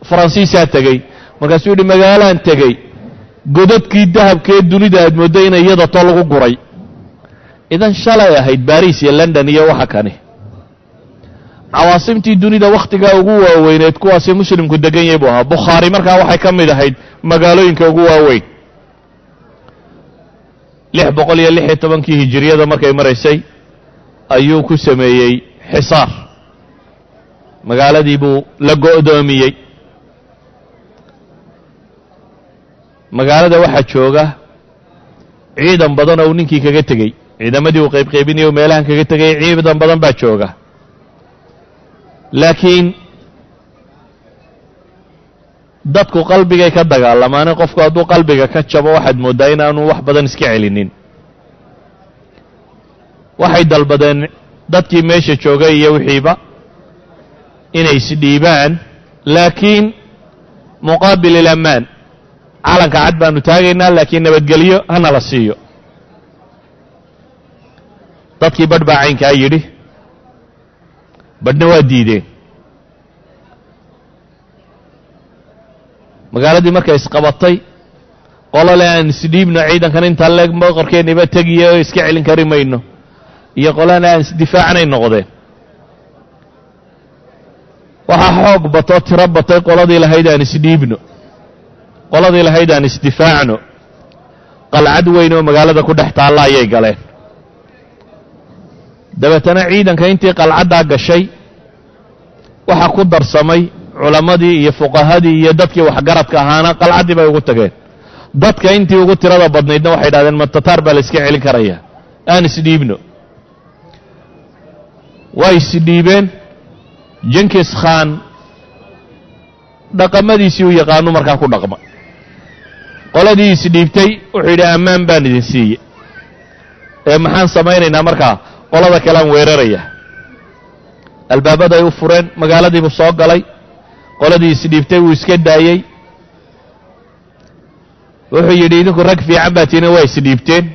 Faransiisaa tegey, markaasuu yidhi magaalaan tegey, godadkii dahabkee dunida aad mooddo in iyada to lagu guray. Idan shalay ahayd Baris iyo London iyo waxa kani cawaasimtii dunida wakhtigaa ugu waaweyneed, kuwaasi muslimku degan yahay buu ahaa. Bukhaari markaa waxay ka mid ahayd magaalooyinka ugu waaweyn. 616-kii hijiriyada markay maraysay ayuu ku sameeyey xisaar, magaaladii buu la go'doomiyey. Magaalada waxaa jooga ciidan badan oo uu ninkii kaga tegey, ciidamadii uu qaybqaybinayay o meelahan kaga tegay, ciidan badan baa jooga. Laakiin dadku qalbigay ka dagaalamaane, qofku hadduu qalbiga ka jabo waxaad mooddaa inaanu wax badan iska celinin. Waxay dalbadeen dadkii meesha joogay iyo wixiiba inay isdhiibaan, laakiin muqaabil ilamaan calanka cad baanu taagaynaa, laakiin nabadgelyo hana la siiyo. Dadkii badh baa caynkaa yidhi, badhna waa diideen. Magaaladii markay isqabatay, qolole aan isdhiibno, ciidankan intaa leeg boqorkeeniba tegiyo iska celin kari mayno, iyo qolana aan isdifaacnay noqdeen. Waxaa xoog batoo tiro batay qoladii lahayd aan isdhiibno, qoladii lahayd aan isdifaacno. Qalcad weyn oo magaalada ku dhex taalla ayay galeen. Dabeetana ciidanka intii qalcaddaa gashay waxaa ku darsamay culammadii iyo fuqahadii iyo dadkii waxgaradka ahaana, qalcaddii bay ugu tageen. Dadka intii ugu tirada badnaydna waxay idhahdeen, ma tataar baa la iska celin karaya, aan isdhiibno. Waa isdhiibeen. Jinkis Khan dhaqamadiisii u yaqaanu markaa ku dhaqma. Qoladii isdhiibtay wuxuu yidhi ammaan baan idin siiyey, ee maxaan samaynaynaa markaa? Qolada kalean weeraraya. Albaabaday u fureen, magaaladiibuu soo galay, qoladii isdhiibtay wuu iska daayey. Wuxuu yidhi idinku rag fiican baa tiina, waa isdhiibteen,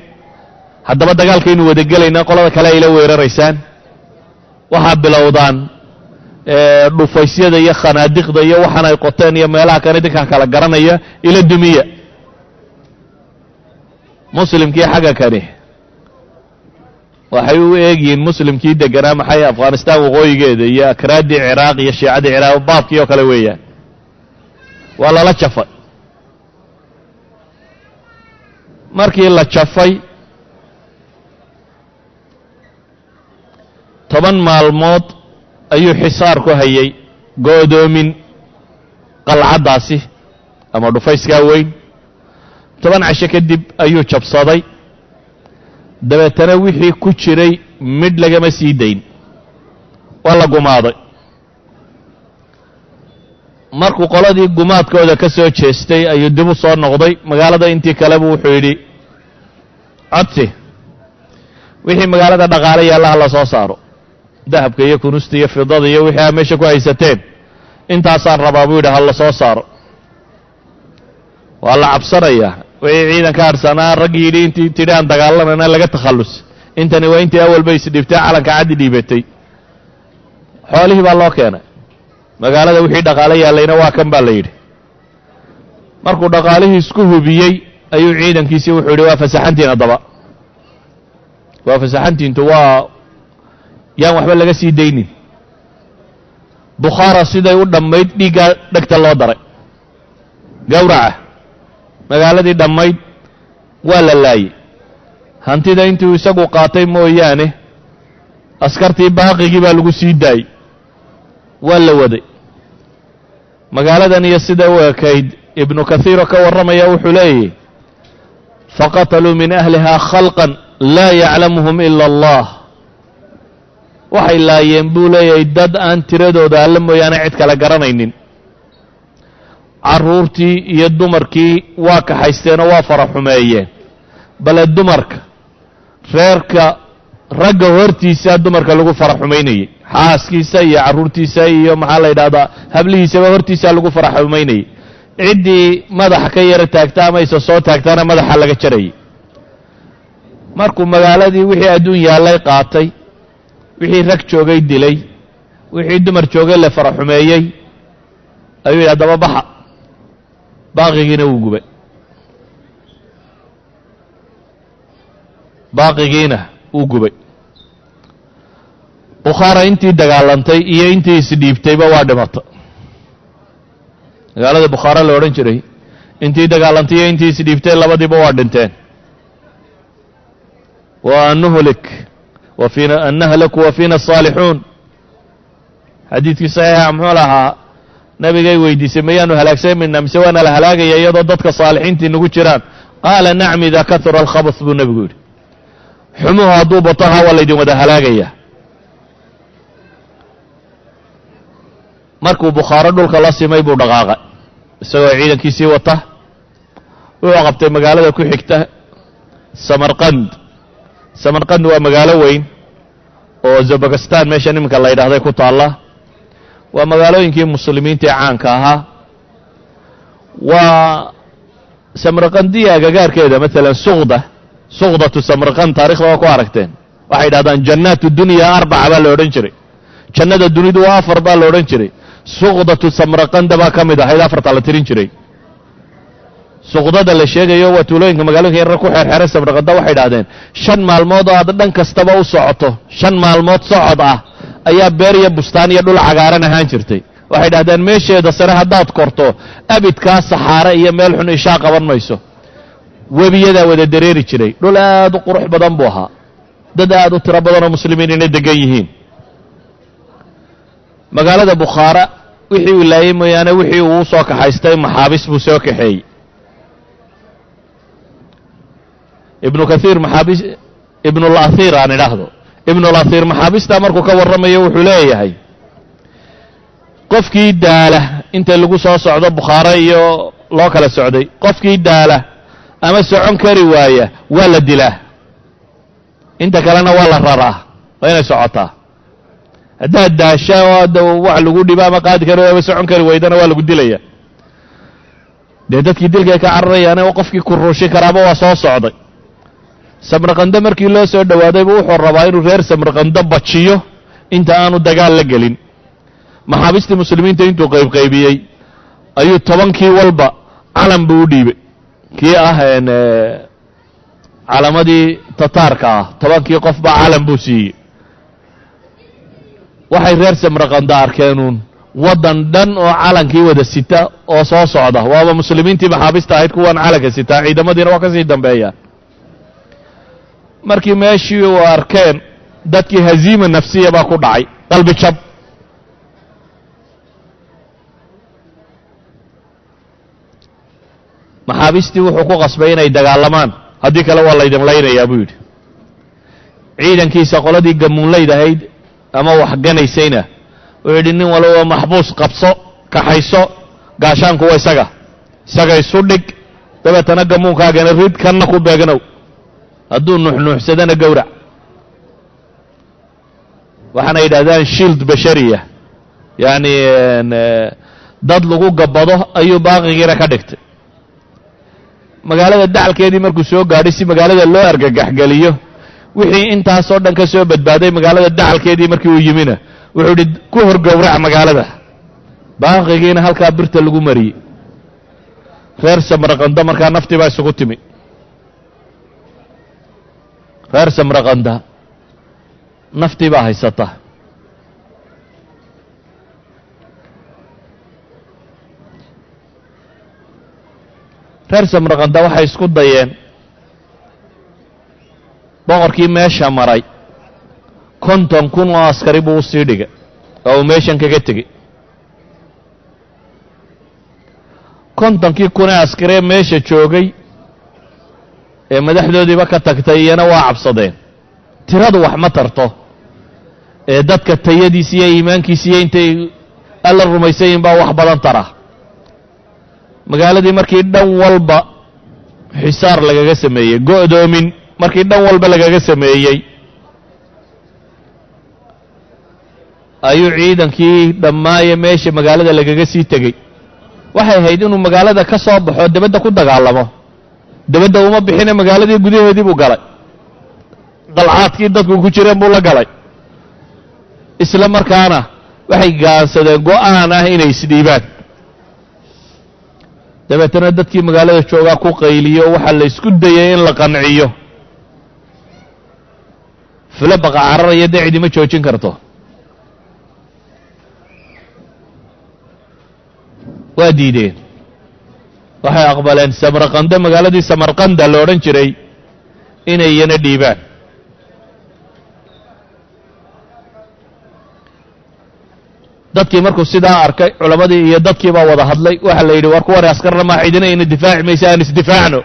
haddaba dagaalkaynu wada gelaynaa, qolada kale ayla weeraraysaan. Waxaa bilowdaan dhufaysyada iyo khanaadiqda iyo waxaan ay qoteen iyo meelaha kan idinkaa kala garanaya, ila dumiya. Muslimkii xagga kani waxay u eegyihiin muslimkii deganaa maxay Afghanistan waqooyigeeda iyo akraaddii Ciraaq iyo shiicadii Ciraaq, baabkii oo kale weeyaan, waa lala jafay. Markii la jafay 10 maalmood ayuu xisaar ku hayay, go'doomin qalcaddaasi ama dhufayskaa weyn. 10 casho kadib ayuu jabsaday. Dabeetana wixii ku jiray midh lagama sii dayn, waa la gumaaday. Markuu qoladii gumaadkooda ka soo jeestay ayuu dib u soo noqday magaalada. Intii kalebu wuxuu yidhi codsi, wixii magaalada dhaqaale yaalla ha la soo saaro, dahabka iyo kunusta iyo fidada iyo wixii aa meesha ku haysateen, intaasaan rabaa buu yidhi, ha la soo saaro. Waa la cabsanayaa, wixii ciidanka harsanaa raggii yidhi intii tidhi aan dagaalanayna laga takhallus, intani waa intii awalba isdhiibtay calanka caddi dhiibatay. Xoolihii baa loo keenay, magaalada wixii dhaqaale yaallayna waa kan baa la yidhi. Markuu dhaqaalihii isku hubiyey ayuu ciidankiisii wuxuu yidhi waa fasaxantiin, haddaba waa fasaxantiintu, waa yaan waxba laga sii daynin. Bukhaara siday u dhammayd dhiiggaa dhegta loo daray, gawraca magaaladii dhammayd waa la laayey. Hantida intuu isagu qaatay mooyaane askartii baaqigii baa lagu sii daayey. Waa la waday magaaladan iyo sida u ekayd. Ibnu Kathiiroo ka warramaya wuxuu leeyahy: "Faqataluu min ahlihaa khalqan laa yaclamuhum ila Allah." Waxay laayeen, buu leeyahay, dad aan tiradooda Alla mooyaane cid kale garanaynin. Carruurtii iyo dumarkii waa kaxaysteenoo waa fara xumeeyeen, bale dumarka reerka ragga hortiisa dumarka lagu fara xumaynayey, xaaskiisa iyo carruurtiisa iyo, maxaa la yidhahdaa, hablihiisaba hortiisa lagu fara xumaynayey. Ciddii madaxa ka yara taagta ama isa soo taagtana madaxa laga jarayay. Markuu magaaladii wixii adduun yaallay qaatay, wixii rag joogay dilay, wixii dumar joogay la fara xumeeyey, ayuu yidhi: "Haddaba baxa." Baaqigiina wuu gubay, baaqigiina wuu gubay. Bukhaara intii dagaalantay iyo intii isdhiibtayba waa dhimata. Magaalada Bukhaara la odhan jiray, intii dagaalantay iyo intii isdhiibtay labadiiba waa dhinteen. Wa nuhlik wa fiina an nahlaku wa fiina asaalixuun. Xadiidkii saxiixa muxuu lahaa? Nabigay weydiisay: "Mayaanu halaagsamayna mise waana la halaagaya iyadoo dadka saalixiintii nagu jiraan?" "Qaala nacam, idaa kahura alkhabath," buu nebigu yidhi. Xumuhu hadduu bato, ha, waa laydin wada halaagaya. Markuu Bukhaaro dhulka la simay buu dhaqaaqay isagoo ciidankiisii wata. Wuxuu qabtay magaalada ku xigta, Samarqand. Samarqand waa magaalo weyn oo Zabakistan meeshan iminka la yidhahday ku taalla. Waa magaalooyinkii muslimiinta ee caanka ahaa. Waa Samarqandiya agagaarkeeda, maalan suqda, suqdatu Samarqand, taarikhda waa ku aragteen. Waxay yidhahdaan jannaat dunya arbaca baa la odhan jiray, jannada dunidu waa afar baa la odhan jiray. Suqdatu Samarqanda baa ka mid ahayd afarta la tirin jiray. Suqdada la sheegayo waa tuulooyinka, magaalooyinka yarar ku xeerxeeran Samarqanda. Waxay idhahdeen 5 maalmood oo aad dhan kastaba u socoto, 5 maalmood socod ah, ayaa beer iyo bustaan iyo dhul cagaaran ahaan jirtay. Waxay idhahdeen meesheeda sare haddaad korto, abidkaa saxaare iyo meel xun ishaa qaban mayso. Webiyadaa wada dareeri jiray. Dhul aad u qurux badan buu ahaa, dad aad u tiro badan oo muslimiin inay degan yihiin. Magaalada Bukhaara wixii uu laayey mooyaane, wixii uu soo kaxaystay maxaabis buu soo kaxeeyey. Ibnu Kathiir maxaabiis, Ibnulahir aan idhaahdo, Ibnulahir maxaabistaa markuu ka warramayo wuxuu leeyahay: qofkii daala inta lagu soo socdo Bukhaare iyo loo kala socday, qofkii daala ama socon kari waaya waa la dilaa, inta kalena waa la raraa. Waa inay socotaa. Haddaad daasha oo adda wax lagu dhibo ama qaadi kari ama socon kari waydana, waa lagu dilaya. Dee dadkii dilkay ka cararayaane, qofkii kuruushin karaaba waa soo socday. Samarqando markii loo soo dhowaadayba, wuxuu rabaa inuu reer Samarqando bajiyo inta aanu dagaal la gelin. Maxaabiistii muslimiinta intuu qaybqaybiyey ayuu 10kii walba calan buu u dhiibay, kii ah calamadii Tataarka ah. 10kii qofba calan buu siiyey. Waxay reer Samarqando arkeenuun waddan dhan oo calankii wada sita oo soo socda. Waaba muslimiintii maxaabiista ahayd kuwan calanka sitaa, ciidamadiina waa ka sii dambeeya. Markii meeshii uu arkeen dadkii, haziima nafsiya baa ku dhacay, qalbi jab. Maxaabiistii wuxuu ku qasbay inay dagaalamaan, haddii kale waa laydin laynayaa, buu yidhi. Ciidankiisa qoladii gamuunlayd ahayd ama waxganaysayna wuxuu yidhi: "Nin walba maxbuus qabso, kaxayso, gaashaanku waa isaga, isaga isu dhig, dabeetana gamuunkaagana rid, kanna ku beegnow, hadduu nuuxnuuxsadana gowrac." Waxaana yidhahdaan shield bashariya, yacni dad lagu gabbado ayuu baaqigiina ka dhigtay. Magaalada dacalkeedii markuu soo gaadhay, si magaalada loo argagaxgeliyo wixii intaasoo dhan ka soo badbaaday, magaalada dacalkeedii markii uu yimina wuxuu yidhi: "Ku hor gowrac magaalada." Baaqigiina halkaa birta lagu mariyey. Reer Samraqanda markaa naftii baa isugu timi. Reer Samraqanda naftii baa haysata. Reer Samraqanda waxay isku dayeen, boqorkii meesha maray 50,000 oo askari buu usii dhigay oo uu meeshan kaga tegey. Kontonkii kun ee askaree meesha joogay ee madaxdoodiiba ka tagtay iyana waa cabsadeen. Tiradu wax ma tarto ee dadka tayadiisa iyo iimaankiisa iyo intay Alla rumaysayin baa wax badan tara. Magaaladii markii dhan walba xisaar lagaga sameeyey, go'doomin markii dhan walba lagaga sameeyey, ayuu ciidankii dhammaaye meesha magaalada lagaga sii tegey. Waxay ahayd inuu magaalada ka soo baxo, debadda ku dagaalamo. Debadda uma bixine, magaaladii gudaheedii buu galay, qalcaadkii dadku ku jireen buu la galay. Isla markaana waxay gaansadeen go'aan ah inay isdhiibaan. Dabeetana dadkii magaalada joogaa ku qayliyo, waxaa la isku dayay in la qanciyo. Filo baqa cararaya dee cidima joojin karto. Waa diideen, waxay aqbaleen Samarqanda, magaaladii Samarqanda la odhan jiray, inay iyana dhiibaan. Dadkii markuu sidaa arkay, culammadii iyo dadkii baa wada hadlay. Waxaa la yidhi, war kuwan askarna maa, cidina ina difaaci maysa, aan isdifaacno,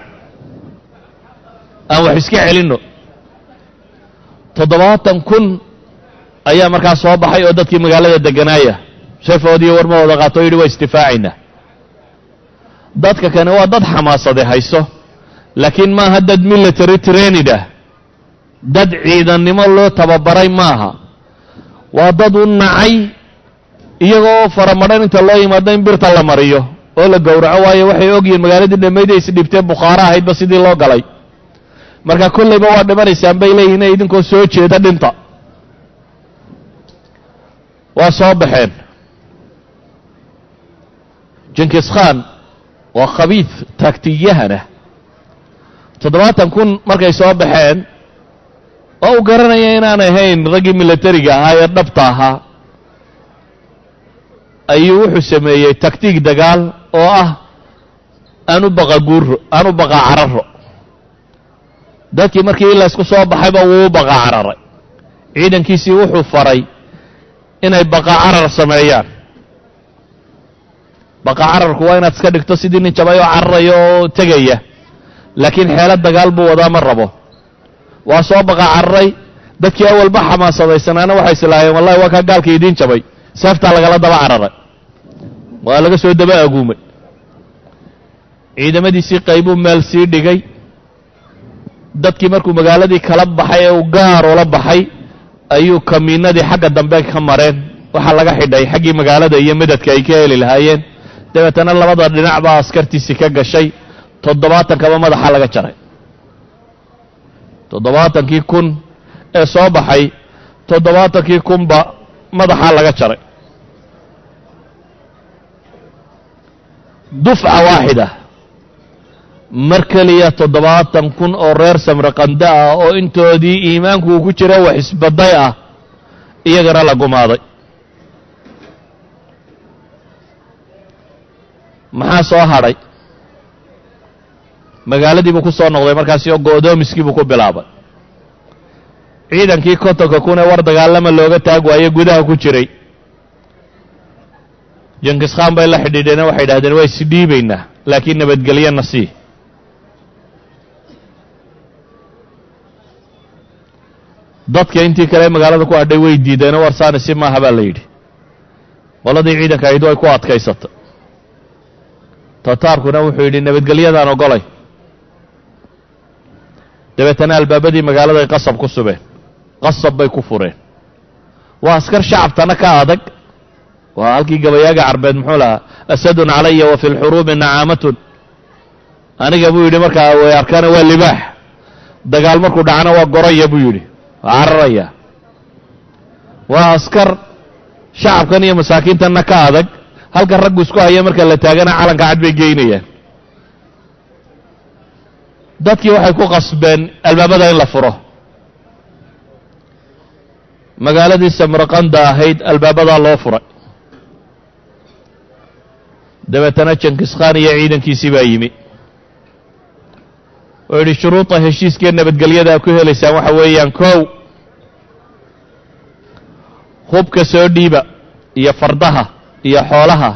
aan wax iska celinno. 70,000 ayaa markaa soo baxay oo dadkii magaalada deganaaya, seefoodiiyo warmahooda qaato o yidhi, waa isdifaacaynaa. Dadka kane waa dad xamaasade hayso, laakiin maaha dad military trained ah, dad ciidannimo loo tababaray maaha. Waa dad u nacay iyagoo faramadhan inta loo yimaado in birta la mariyo oo la gowraco, waayo waxay ogyihiin magaaladii dhammayd ay isdhibtee Bukhaaro ahaydba sidii loo galay. Marka kollayba waa dhimanaysaan bay leeyihin, idinkoo soo jeeda dhinta. Waa soo baxeen. Jinkis Khan waa khabiid taagtigyahana. 70,000 markay soo baxeen, oo uu garanaya inaan ahayn raggii milatariga ahaa ee dhabta ahaa, ayuu wuxuu sameeyey taktiig dagaal oo ah aan u baqa guuro, aan u baqa cararo. Dadkii markii laysku soo baxayba wuu u baqa cararay. Ciidankiisii wuxuu faray inay baqa carar sameeyaan. Baqa cararku waa inaad iska dhigto sidii nin jabay oo cararaya oo tegaya, laakiin xeelo dagaal buu wadaa, ma rabo. Waa soo baqa cararay. Dadkii awalba xamaasadaysanaana waxay islaaheen, wallahi waa kaa gaalka idiin jabay. Seeftaa lagala daba cararay, waa laga soo daba aguumay. Ciidamadiisii qaybuu meel sii dhigay. Dadkii markuu magaaladii kala baxay ee uu gaar ula baxay, ayuu kamiinadii xagga dambe ka mareen. Waxaa laga xidhay xaggii magaalada iyo madadka ay ka heli lahaayeen. Dabeetana labada dhinac baa askartiisii ka gashay. 70kaba madaxa laga jaray. 70kii kun ee soo baxay, 70kii kunba madaxaa laga jaray dufca waaxida, mar keliya. 70,000 oo reer Samraqanda ah oo intoodii iimaanku uu ku jira wax isbaday ah, iyagana la gumaaday. Maxaa soo hadhay? Magaaladii buu ku soo noqday markaasi oo go'doomiskii buu ku bilaabay. Ciidankii 50ka kun ee war dagaalama looga taag waaye gudaha ku jiray, Jinkis Khan bay la xidhiidheena, waxay idhahdeen, waa isdhiibaynaa, laakiin nabadgelyana sii. Dadka intii kale magaalada ku hadhay way diideenoo, war saani si maaha baa la yidhi. Qoladii ciidanka ahayd way ku adkaysatay. Tataarkuna wuxuu yidhi, nabadgelyadaan ogolay. Dabeetana albaabadii magaaladay qasab ku subeen, qasab bay ku fureen. Waa askar shacabtana ka adag. Waa halkii gabayaaga carbeed muxuu lahaa? Asadun calaya wa fi lxuruubi nacaamatun. Aniga buu yidhi, markaa way arkaana waa libaax, dagaal markuu dhacana waa goraya buu yidhi, waa cararaya. Waa askar shacabkan iyo masaakiintanna ka adag. Halka raggu isku haya marka la taagana calanka cad bay geynayaan. Dadkii waxay ku qasbeen albaabada in la furo. Magaaladii Samarqanda ahayd albaabadaa loo furay. Dabeetana Jinkis Khan iyo ciidankiisii baa yimi. Wuxuu yidhi, shuruuda heshiiskee nabadgelyada ku helaysaan waxa weeyaan: kow, hubka soo dhiiba iyo fardaha iyo xoolaha.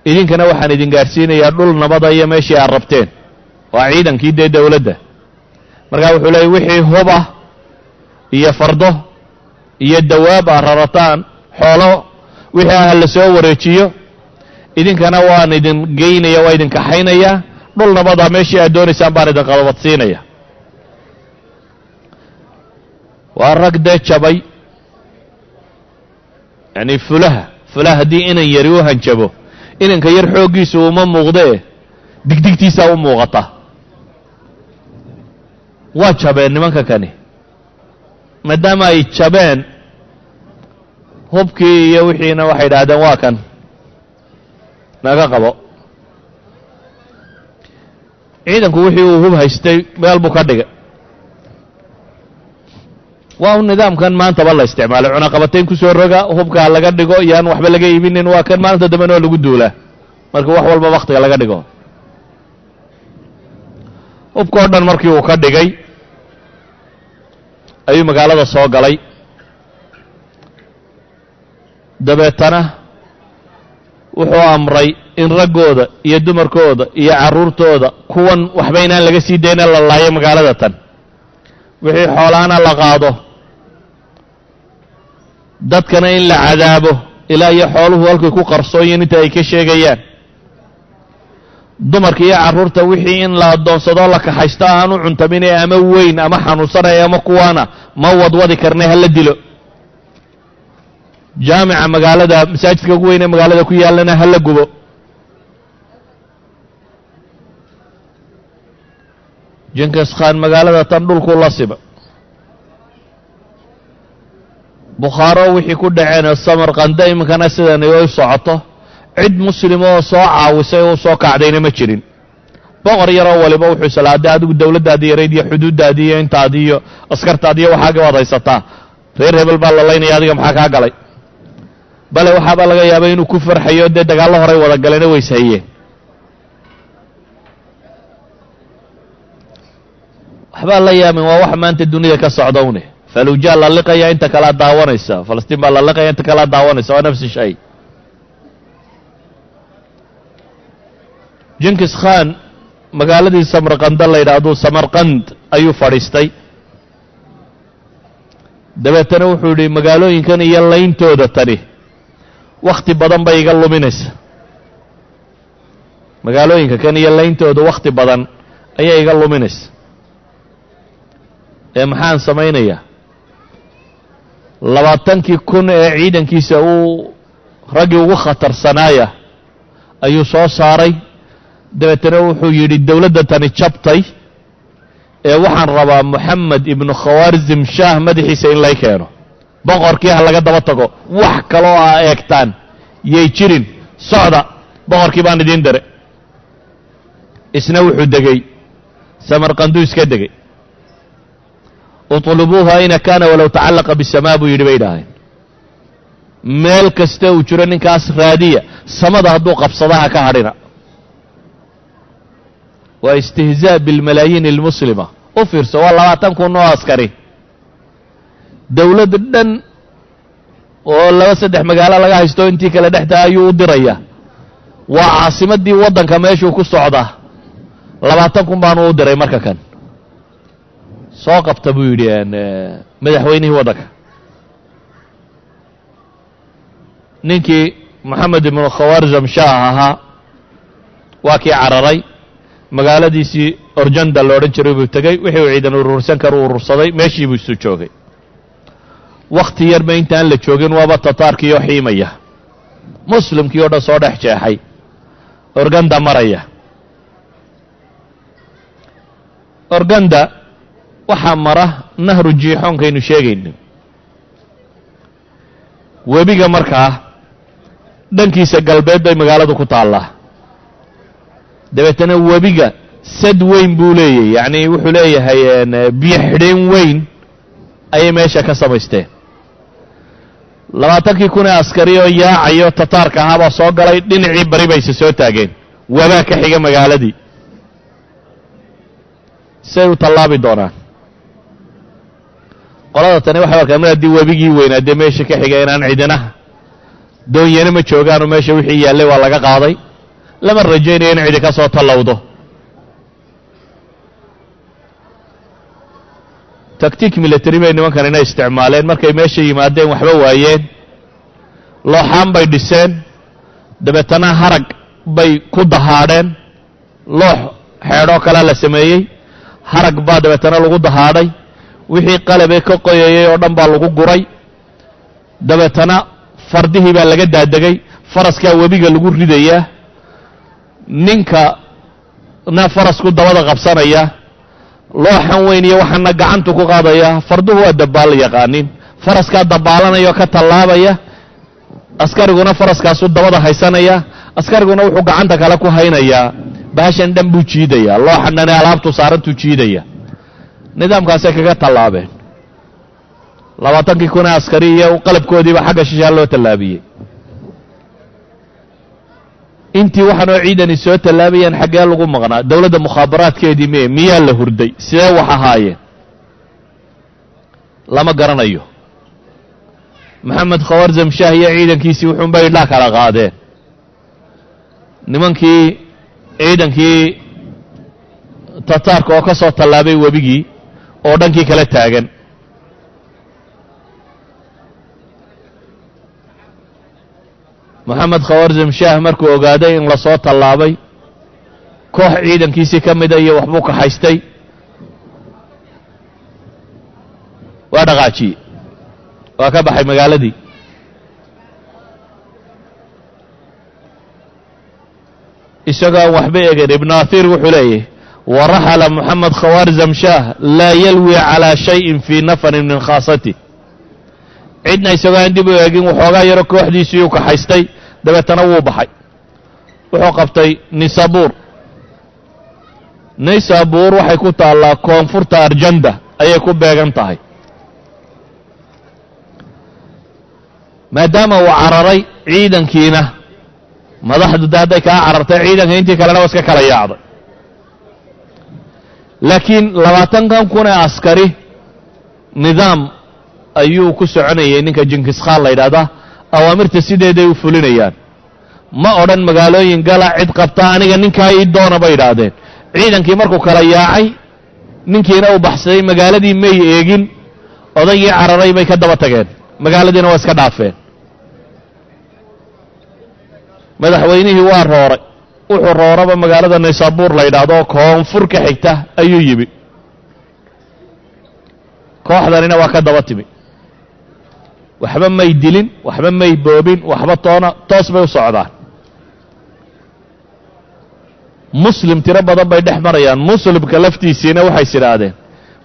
Idinkana waxaan idin gaadhsiinayaa dhul nabada iyo meeshii aad rabteen. Waa ciidankii dee dowladda. Markaa wuxuu leeyay wixii hub ah iyo fardo iyo dawaab aad rarataan, xoolo wixii ah la soo wareejiyo, idinkana waan idin geynaya, waa idin kaxaynayaa dhul nabada, meeshii aad doonaysaan baan idin qabadsiinaya. Waa rag dee jabay, yacni fulaha fulaha haddii inan yari u hanjabo, inanka yar xooggiisu uma muuqdee digdigtiisaa u muuqata. Waa jabeen nimanka kani. Maadaama ay jabeen, hubkii iyo wixiina waxay idhaahdeen waa kan naga qabo. Ciidanku wixii uu hub haystay meel buu ka dhigay. Waa un nidaamkan maantaba la isticmaalay, cunaqabatayn ku soo roga, hubkaa laga dhigo, yaan waxba laga iibinin. Waa kan maalinta dambena waa lagu duulaa marka wax walba waktiga laga dhigo. Hubka o dhan markii uu ka dhigay ayuu magaalada soo galay. Dabeetana wuxuu amray in raggooda iyo dumarkooda iyo carruurtooda kuwan waxba inaan laga sii dayna, la laayo magaalada tan, wixii xoolaana la qaado, dadkana in la cadaabo ilaa iyo xooluhu halkay ku qarsoonyiin inta ay ka sheegayaan, dumarka iyo carruurta wixii in la addoonsadoo la kaxaysto aanu cuntaminee ama weyn ama xanuunsanaya ama kuwaana ma wadwadi karnay, hala dilo. Jaamica magaalada, masaajidka ugu weyn ee magaalada ku yaallana hala gubo. Jinkis Khan magaalada tan dhulkuu la siba. Bukhaaro wixii ku dhaceen, Samarkanda iminkana sidani u socoto, cid muslima oo soo caawisay oo soo kacdayna ma jirin. Boqor yaroo waliba wuxuu islaaday adigu dowladdaadii yarayd iyo xuduuddaadii iyo intaadii iyo askartaadi iyo waxaaga waad haysataa, reer hebel baa la laynaya, adiga maxaa kaa galay? Bale waxaabaa laga yaabay inuu ku farxayo, dee dagaallo horay wada galeena wayshayeen. Waxbaa la yaabin, waa wax maanta dunida ka socda une. Faluujaa la liqaya, inta kalea daawanaysa. Falastiin baa la liqaya, inta kalea daawanaysa. Waa nafsi shay. Jinkis Khan magaaladii Samarkanda la yidhaahdo, Samarkand ayuu fadhiistay. Dabeetana wuxuu yidhi magaalooyinkan iyo layntooda tani wakhti badan bay iga luminaysa, magaalooyinka kan iyo layntooda wakhti badan ayay iga luminaysa, ee maxaan samaynayaa? 20,000 ee ciidankiisa uu raggii ugu khatarsanaaya ayuu soo saaray. Dabeetana wuxuu yidhi dowladda tani jabtay, ee waxaan rabaa Moxamed ibnu Khawaarizim Shaah madaxiisa in lay keeno, boqorkii ha laga daba tago, wax kaloo aa eegtaan yay jirin, socda, boqorkii baan idiin dare. Isna wuxuu degey Samarkanduu iska degey. Utlubuuha ayna kaana walow tacallaqa bisamaa buu yidhi bay idhaaheen, meel kasta uu jiro ninkaas raadiya, samada hadduu qabsadaha ka hadhina. Waa istihzaa bilmalaayiin almuslima. U fiirso, waa 20,000 oo askari, dowlad dhan oo laba saddex magaalo laga haysto intii kale dhextaa ayuu u diraya. Waa caasimaddii waddanka meeshuu ku socdaa, 20,000 baanu u diray. Marka kan soo qabta buu yidhi madaxweynihii waddanka, ninkii Moxamed ibnu Khawaarzam Shaah ahaa, waa kii cararay, magaaladiisii Orjanda la odhan jiray buu tegey. Wixii uu ciidan urursan karu urursaday, meeshii buu isu joogay. Wakhti yarba intaan la joogin waaba tataarkii oo xiimaya, muslimkii oo dhan soo dhex jeexay, Organda maraya. Organda waxaa mara nahru jiixoonkaynu sheegayno, webiga markaa dhankiisa galbeed bay magaaladu ku taallaa. Dabeetana webiga sad weyn buu leeyahy, yacni wuxuu leeyahay biyo xidheen weyn ayay meesha ka samaysteen. 20,000 ee askari oo yaacayo tataarka ahaa baa soo galay, dhinacii bari bayse soo taageen, wabaa ka xiga magaaladii, say u tallaabi doonaan qolada tani? Waxay arkaan mar haddii webigii weynaa dee meesha ka xiga inaan cidinaha doonyana ma joogaanoo meesha wixii yaallay waa laga qaaday. Lama rajaynayo in cidi ka soo tallowdo. Tactic military bay nimankan inay isticmaaleen. Markay meesha yimaadeen waxba waayeen, looxaan bay dhiseen, dabeetana harag bay ku dahaadheen. Loox xeedhoo kalea la sameeyey, harag baa dabeetana lagu dahaadhay, wixii qalabee ka qoyayay oo dhan baa lagu guray. Dabeetana fardihii baa laga daadegay, faraskaa webiga lagu ridayaa, ninka na farasku dabada qabsanaya, looxan weyn iyo waxaana gacantu ku qaadaya. Farduhu waa dabbaal yaqaanin, faraskaa dabbaalanaya oo ka tallaabaya, askariguna faraskaasu dabada haysanaya, askariguna wuxuu gacanta kale ku haynayaa bahashan dhan buu jiidayaa, looxan dhane alaabtu saarantuu jiidaya. Nidaamkaasay kaga tallaabeen. 20kii kun ee askari iyo qalabkoodiiba xagga shishaa loo tallaabiyey. Intii waxaanoo ciidani soo tallaabayaan xaggee lagu maqnaa? Dowladda mukhaabaraadkeedii mee? Miyaa la hurday? Sidee wax ahaayeen? Lama garanayo. Maxamed Khawarzam Shaah iyo ciidankiisii wuxuunbay idhaa kala qaadeen. Nimankii ciidankii Tataarka oo ka soo tallaabay webigii oo dhankii kala taagan, Moxamed Khawarzam Shaah markuu ogaaday in lasoo tallaabay, koox ciidankiisii ka mida iyo waxbuu kaxaystay, waa dhaqaajiyey, waa ka baxay magaaladii. Isagoo aan waxba egin, Ibnu Ahiir wuxuu leeyahy: waraxala Moxamed Khawarzam Shaah laa yalwi calaa shayin fii nafarin min khaasatih. Cidna isagoo aan dib u eegin, waxoogaa yaro kooxdiisii u kaxaystay, dabeetana wuu baxay. Wuxuu qabtay Nisabuur. Nisabuur waxay ku taallaa koonfurta Arjanda ayay ku beegan tahay. Maadaama uu cararay ciidankiina, madaxdu de hadday kaa carartay ciidanka intii kalena waa iska kala yaacday. Laakiin 20kan kun ee askari nidaam ayuu ku soconayay. Ninka Jinkiskhaan la yidhahdaa awaamirta sideeday u fulinayaan. Ma odhan magaalooyin gala, cid qabta, aniga ninkaa ii doona bay idhaahdeen. Ciidankii markuu kala yaacay, ninkiina uu baxsaday, magaaladii may eegin, odaygii cararay bay ka daba tageen, magaaladiina waa iska dhaafeen. Madaxweynihii waa rooray, wuxuu rooraba magaalada Naysaabuur la yidhaahdo oo koonfur ka xigta ayuu yimi. Kooxdanina waa ka daba timi. Waxba may dilin, waxba may boobin, waxba toona, toos bay u socdaan. Muslim tiro badan bay dhex marayaan. Muslimka laftiisiina waxay is idhaahdeen: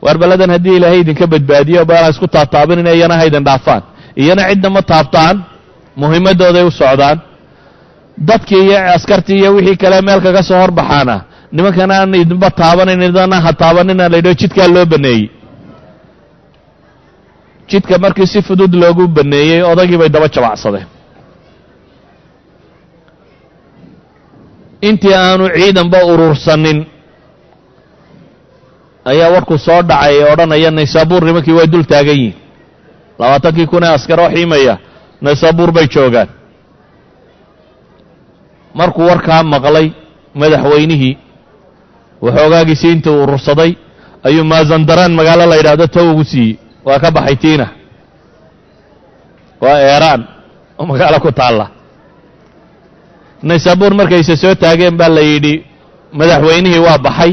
waar balladan haddii Ilaahay idinka badbaadiyo baana isku taataabinina, iyana ha idin dhaafaan, iyana cidna ma taabtaan, muhiimaddooday u socdaan. Dadkii iyo askartii iyo wixii kale meel kaga soo horbaxaana, nimankan aan idinba taabanin, idana ha taabanina la yidhaho. Jidkaa loo baneeyey. Jidka markii si fudud loogu baneeyey, odaygii bay daba jabacsadeen. Intii aanu ciidanba urursanin ayaa warku soo dhacay ee odhanaya Naysaabuur nimankii way dul taagan yihiin. 20kii kun ee askar oo xiimaya Naysaabuur bay joogaan. Markuu warkaa maqlay madaxweynihii, waxoogaagiisii intuu urursaday ayuu Maazandaraan magaalo la yidhaahdo tow ugu siiyey. Waa ka baxay tiina, waa Eeraan oo magaalo ku taalla. Naysaabuur markayse soo taageen baa la yidhi madaxweynihii waa baxay.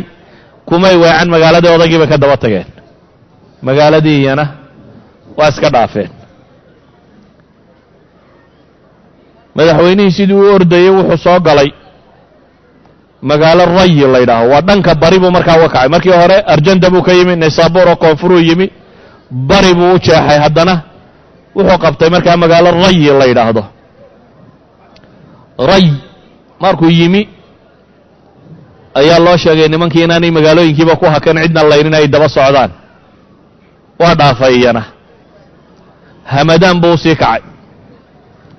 Kumay weecan magaaladii, odaygii bay ka daba tageen, magaaladii iyana waa iska dhaafeen. Madaxweynihii sidii u ordayey wuxuu soo galay magaalo Rayi la yidhaaho, waa dhanka bari buu markaa uga kacay. Markii hore Arjanda buu ka yimi, Naysaabuur oo koonfuruu yimi, bari buu u jeexay, haddana wuxuu qabtay markaa magaalo Rayi la yidhaahdo. Ray markuu yimi ayaa loo sheegay nimankii inaanay magaalooyinkiiba ku hakan, cidna laynin, ay daba socdaan. Waa dhaafay iyana, Hamadaan buu usii kacay,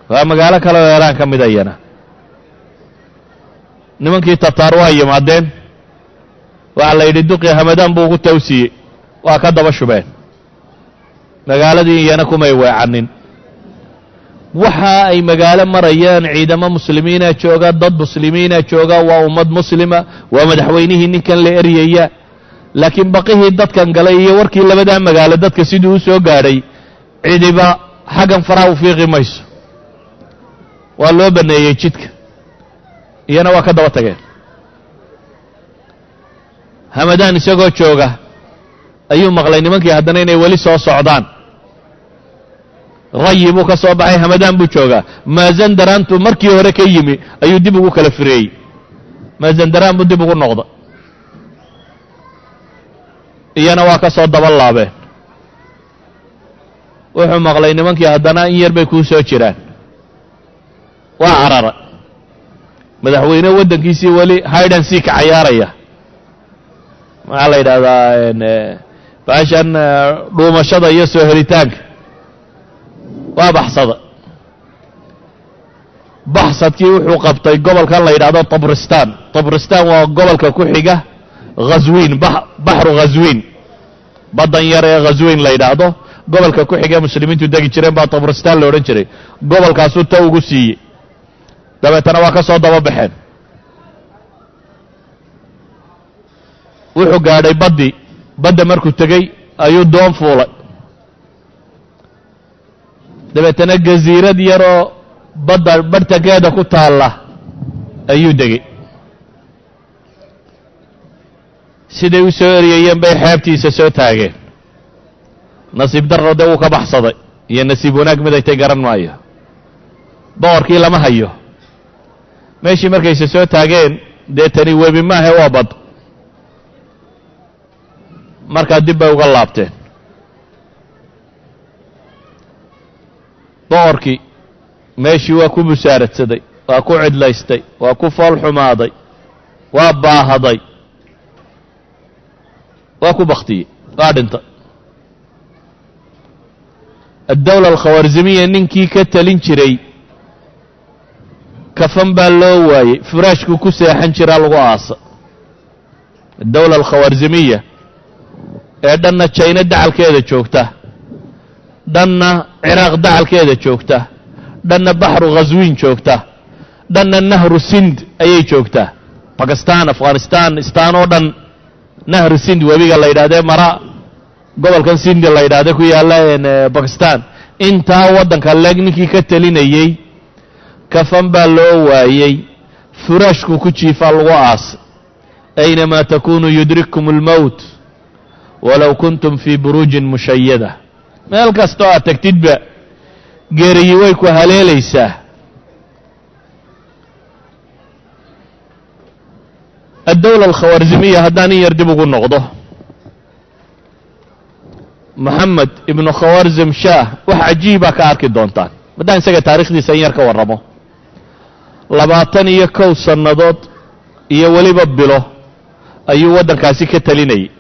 waa magaalo kale oo Eeraan ka mida iyana. Nimankii Tataar waa yimaadeen, waxaa la yidhi duqii Hamadaan buu ugu tawsiiyey, waa ka daba shubeen, magaaladii iyana kumay weecanin. Waxa ay magaalo marayaan ciidamo muslimiina jooga, dad muslimiina jooga, waa ummad muslima, waa madaxweynihii ninkan la eryaya. Laakiin baqihii dadkan galay iyo warkii labadaa magaalo dadka siduu u soo gaadhay, cidiba xaggan faraha u fiiqi mayso. Waa loo baneeyey jidka, iyana waa ka daba tageen. Hamadaan isagoo jooga ayuu maqlay nimankii haddana inay weli soo socdaan. Rayi buu ka soo baxay, Hamadaan buu joogaa. Maazandaraantu markii hore ka yimi ayuu dib ugu kala fireeyey, Maazandaraan buu dib ugu noqda, iyana waa ka soo daba laabeen. Wuxuu maqlay nimankii haddana in yar bay kuu soo jiraan. Waa carara madaxweyne waddankiisii weli hide and seek cayaaraya. Maxaa la yidhahdaa baashan dhuumashada iyo soo helitaanka? Waa baxsada. Baxsadkii wuxuu qabtay gobolkan la yidhahdo Tabristan. Tabristan waa gobolka ku xiga Khaswiin, Baxru Khaswiin, baddan yar ee Khaswiin la yidhaahdo gobolka ku xiga muslimiintu degi jireen baa Tabristan la odhan jiray. Gobolkaasuu ta ugu siiyey, dabeetana waa ka soo daba baxeen. Wuxuu gaadhay baddi. Badda markuu tegey ayuu doon fuulay, dabeetana gasiirad yaroo badda barhtankeeda ku taalla ayuu degey. Siday u soo eryayeen bay xeebtiisa soo taageen. Nasiib darro dee wuu ka baxsaday, iyo nasiib wanaag mid ay tay garan maayo. Boqorkii lama hayo. Meeshii markayse soo taageen, dee tani webi maahe, waa bad. Markaa dib bay uga laabteen. Boqorkii meeshii waa ku busaaradsaday, waa ku cidlaystay, waa ku fool xumaaday, waa baahaday, waa ku baktiyey, waa dhintay. Addawla alkhawarzimiya ninkii ka talin jiray kafan baa loo waayey, furaashkuu ku seexan jiraa lagu aasa. Addawla alkhawarzimiya ee dhanna Jayna dacalkeeda joogta, dhanna Ciraaq dacalkeeda joogta, dhanna Baxru Khaswiin joogta, dhanna Nahru Sind ayay joogtaa, Bakistan, Afghanistan, istaan oo dhan Nahru Sind webiga la yidhahdee mara gobolkan Sindi la yidhahde ku yaalla Bakistan, intaa waddanka leeg ninkii ka telinayey kafan baa loo waayey, furaashku ku jiifaa lagu aasay. Aynamaa takunu yudrikkum almowt walow kuntum fii buruujin mushayada. Meel kastoo aad tagtidba geeriyi way ku haleelaysaa. Addawla alkhawarzimiya haddaan in yar dib ugu noqdo, Moxamed ibnu Khawarzim Shaah wax cajiibaa ka arki doontaan haddaan isaga taarikhdiisa in yar ka warramo. 21 sannadood iyo weliba bilo ayuu waddankaasi ka telinayay.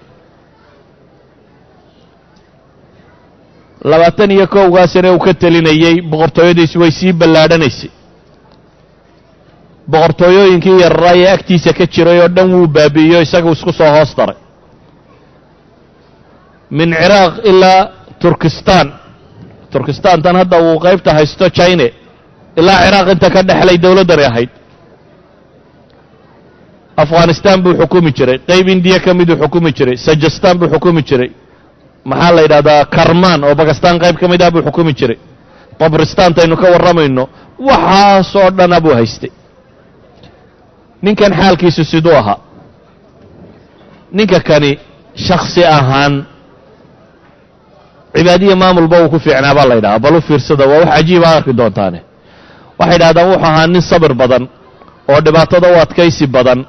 21-gaasina uu ka telinayey, boqortooyadiisu way sii ballaadhanaysay. Boqortooyooyinkii yararaa ee agtiisa ka jiray oo dhan wuu baabi'iyo, isagu isku soo hoos daray. Min Ciraaq ilaa Turkistan, Turkistan tan hadda uu qaybta haysto China, ilaa Ciraaq inta ka dhexlay dowladdani ahayd. Afghanistan buu xukumi jiray, qayb Indiya ka miduu xukumi jiray, Sajastan buu xukumi jiray, maxaa la yidhahdaa Karman oo Bakistan qayb ka mid ah buu xukumi jiray, Tabristaantaynu ka warramayno, waxaasoo dhana buu haystay. Ninkan xaalkiisu siduu ahaa? Ninka kani shaksi ahaan cibaadiya maamulba uu ku fiicnaa baa la yidhahaa. Bal u fiirsada, waa wax cajiiba arki doontaane. Waxay idhahdaan wuxuu ahaa nin sabir badan oo dhibaatada u adkaysi badan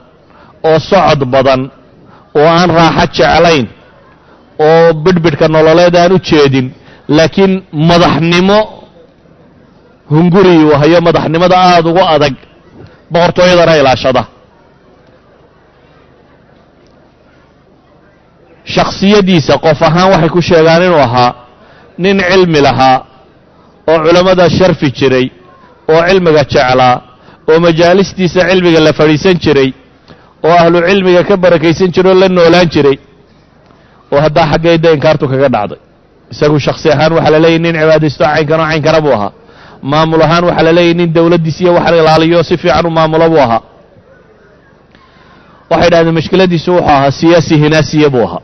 oo socod badan oo aan raaxo jeclayn oo bidhbidhka nololeed aan u jeedin, laakiin madaxnimo hunguri uu hayo, madaxnimada aada ugu adag, boqortooyadana ilaashada. Shakhsiyadiisa qof ahaan waxay ku sheegaan inuu ahaa nin cilmi lahaa oo culammada sharfi jiray oo cilmiga jeclaa oo majaalistiisa cilmiga la fadhiisan jiray oo ahlu cilmiga ka barakaysan jiray oo la noolaan jiray, oo haddaa xaggayda inkaartu kaga dhacday. Isagu shakhsi ahaan waxaa la leeyahy nin cibaadaysto caynkan oo caynkana buu ahaa. Maamul ahaan waxaa la leeyahy nin dowladdiis iyo wax ilaaliyo si fiican u maamulo buu ahaa. Waxay idhahdeen mashkiladiisu wuxuu ahaa siyaasi hinaasiya buu ahaa,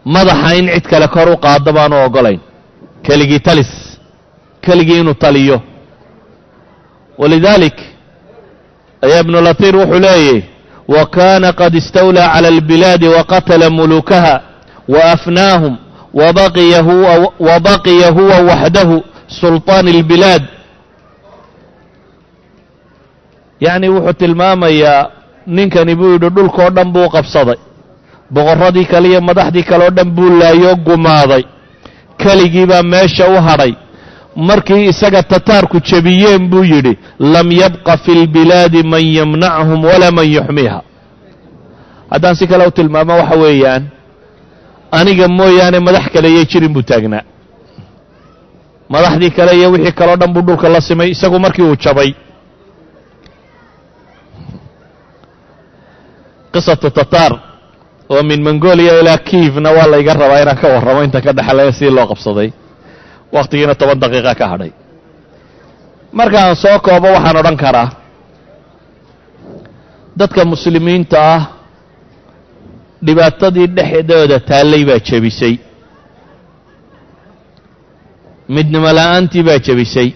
madaxa in cid kale kor u qaado baanu ogolayn, keligii talis, keligii inuu taliyo. Walidaalik ayaa Ibnulatiir wuxuu leeyay: "Wa kaana qad istawlaa cala albilaadi waqatala muluukaha waafnaahum, wabaqiya huwa waxdahu sulطaan اlbilaad." Yacni wuxuu tilmaamayaa ninkani, buu yidhi, dhulkoo dhan buu qabsaday, boqorradii kale iyo madaxdii kale oo dhan buu laayoo gumaaday, keligii baa meesha u hadhay. Markii isaga Tataarku jebiyeen, buu yidhi, lam yabqa fi lbilaadi man yamnachum walaa man yuxmiiha. Haddaan si kale u tilmaamo, waxa weeyaan aniga mooyaane madax kale yay jirin buu taagnaa. Madaxdii kale iyo wixii kaleo dhan buu dhulka la simay isagu markii uu jabay. Qisatu Tataar oo min Mongolia ilaa Kiivna waa layga rabaa inaan ka warramo inta ka dhexlaya sidii loo qabsaday. Wakhtigiina 10 daqiiqa ka hadhay. Marka aan soo koobo, waxaan odhan karaa dadka muslimiinta ah dhibaatadii dhexdooda taallay baa jebisay, midnimo la'aantii baa jebisay.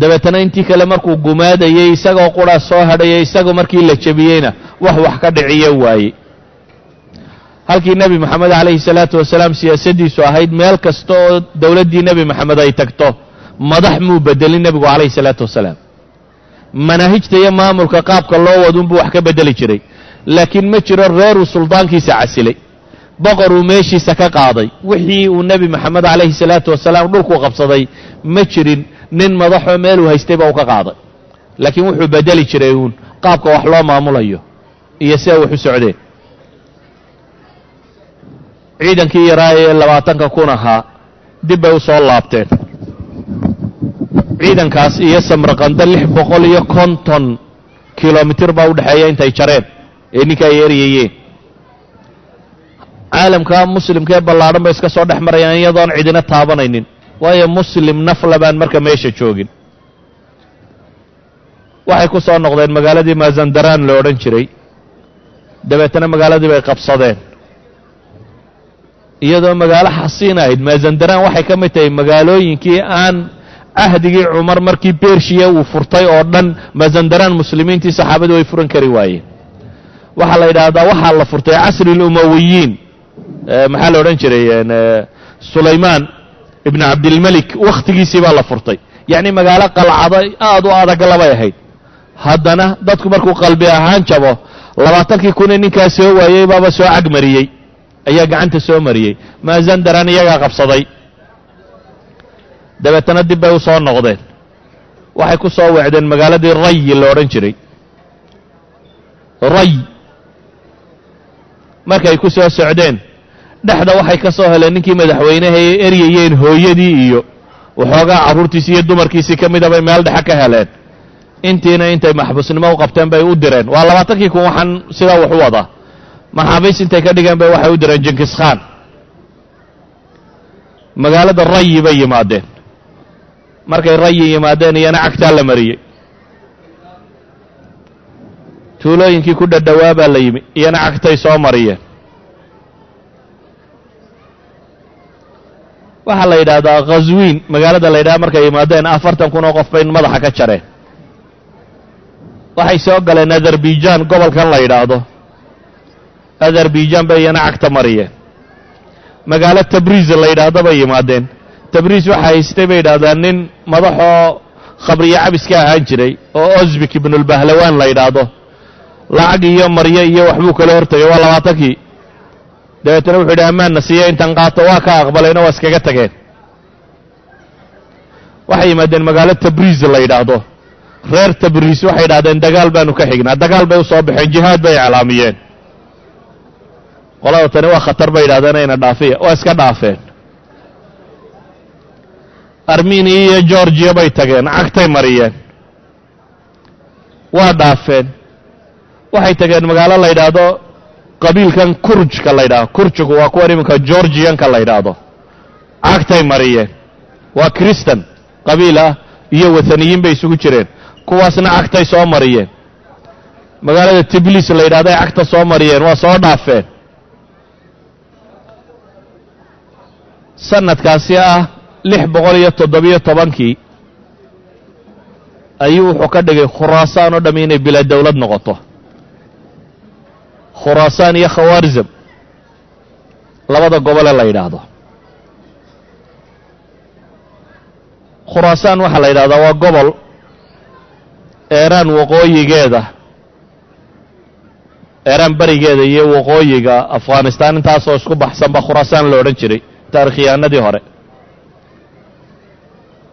Dabeetana intii kale markuu gumaadayey isagoo quraa soo hadhayay. Isagu markii la jebiyeyna wax ka dhiciyo waayey. Halkii Nebi Moxamed calayhi salaatu wasalaam siyaasaddiisu ahayd meel kasta oo dowladdii Nebi Moxamed ay tagto madax muu bedelin nebigu calayhi salaatu wasalaam. Manaahijta iyo maamulka qaabka loo wadunbuu wax ka bedeli jiray, laakiin ma jiro reeruu suldaankiisa casilay, boqoruu meeshiisa ka qaaday. Wixii uu Nebi Moxamed calayhi salaatu wasalaam dhulkuu qabsaday ma jirin nin madaxoo meeluu haystay ba uu ka qaaday, laakiin wuxuu bedeli jiray uun qaabka wax loo maamulayo iyo sida wax u socdeen. Ciidankii yaraa ee 20,000 ahaa dib bay u soo laabteen. Ciidankaas iyo Samarqando 650 kilomitir baa u dhexeeya intay jareen ee ninka ay eryayeen. Caalamka muslimka ee ballaadhan bay iska soo dhex marayaan iyadoon cidina taabanaynin, waayo muslim nafla baan marka meesha joogin. Waxay ku soo noqdeen magaaladii Mazandaraan la odhan jiray. Dabeetana magaaladii bay qabsadeen, iyadoo magaalo xasiin ahayd. Mazandaraan waxay ka mid tahay magaalooyinkii aan cahdigii Cumar markii Bershiya uu furtay oo dhan Mazandaraan muslimiintii saxaabadu way furan kari waayeen. Waxaa la yidhaahdaa waxaa la furtay casri lumawiyiin, maxaa la odhan jiray, Sulaymaan ibn Cabdilmelik wakhtigiisii baa la furtay. Yacni magaalo qalcado aad u adag labay ahayd. Haddana dadku markuu qalbi ahaan jabo, 20,000 ee ninkaa soo waayey baaba soo cagmariyey, ayaa gacanta soo mariyey. Mazandaran iyagaa qabsaday. Dabeetana dib bay u soo noqdeen. Waxay ku soo weecdeen magaaladii Rayi la odhan jiray. Ray markay ku soo socdeen, dhexda waxay ka soo heleen ninkii madaxweynaha ee eryayeen hooyadii iyo waxoogaa carruurtiisii iyo dumarkiisii ka mida bay meel dhexe ka heleen. Intiina intay maxbuusnimo u qabteen bay u direen. Waa 20,000. Waxaan sidaa wax u wadaa, maxaabiis intay ka dhigeen bay waxay u direen Jinkiskhan. Magaalada Rayi bay yimaadeen. Markay Rayi yimaadeen, iyana cagtaa la mariyey. Tuulooyinkii ku dhadhowaa baa la yimi, iyana cagtay soo mariyeen. Waxaa la yidhaahdaa Khaswiin magaalada la yidhahda markay yimaadeen, 40,000 oo qof bay madaxa ka jareen. Waxay soo galeen Azerbaijan, gobolkan la yidhaahdo Azerbaijan bay iyana cagta mariyeen. Magaalo Tabriiz la yidhaahdo bay yimaadeen. Tabriiz waxaa haystay, bay yidhahdaan, nin madaxoo khabriyo cabiska ahaan jiray oo Osbik ibnulbahlawaan la yidhaahdo. Lacag iyo maryo iyo waxbuu kala hortegay. Waa 20kii. Dabeetana wuxuu yidhi: "Ammaanna siiya intan qaato." Waa ka aqbalayna, waa iskaga tageen. Waxay yimaadeen magaalo Tabriiz la yidhaahdo. Reer Tabriis waxay yidhahdeen: "Dagaal baanu ka xignaa." Dagaal bay u soo baxeen, jihaad bay iclaamiyeen. Qolada tani waa khatar, bay yidhahdeen, ayna dhaafiya. Waa iska dhaafeen. Armeniya iyo Georgiya bay tageen, cagtay mariyeen, waa dhaafeen. Waxay tageen magaalo la yidhaahdo qabiilkan Kurjka la yidhahdo. Kurjigu waa kuwan iminka Georgiyanka la yidhaahdo. Cagtay mariyeen, waa Christan. Qabiil ah iyo wathaniyiin bay isugu jireen. Kuwaasna cagtay soo mariyeen. Magaalada Tiblis la yidhahdo ay cagta soo mariyeen, waa soo dhaafeen. Sanadkaasi ah 617-kii ayuu wuxuu ka dhigay Khuraasaan oo dham inay bilaa dowlad noqoto, Khuraasaan iyo Khawaarzam labada gobole la yidhaahdo. Khuraasaan waxaa la yidhahdaa waa gobol Eeraan waqooyigeeda, Eeraan berigeeda iyo waqooyiga Afghanistaan intaasoo isku baxsan ba Khuraasaan la odhan jiray taarikhyahanadii hore.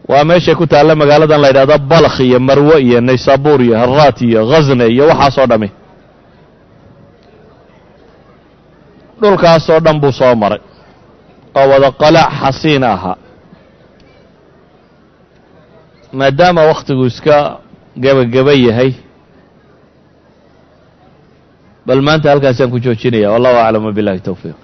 Waa meeshay ku taalla magaaladan la yidhahdo Balkh iyo Marwe iyo Naysabur iyo Haraat iyo Khasne iyo waxaasoo dhami. Dhulkaasoo dhan buu soo maray oo wada qalaac xasiina ahaa. Maadaama wakhtigu iska gebageba yahay, bal maanta halkaasaan ku joojinaya. Wallahu aclam wabillahi towfiiq.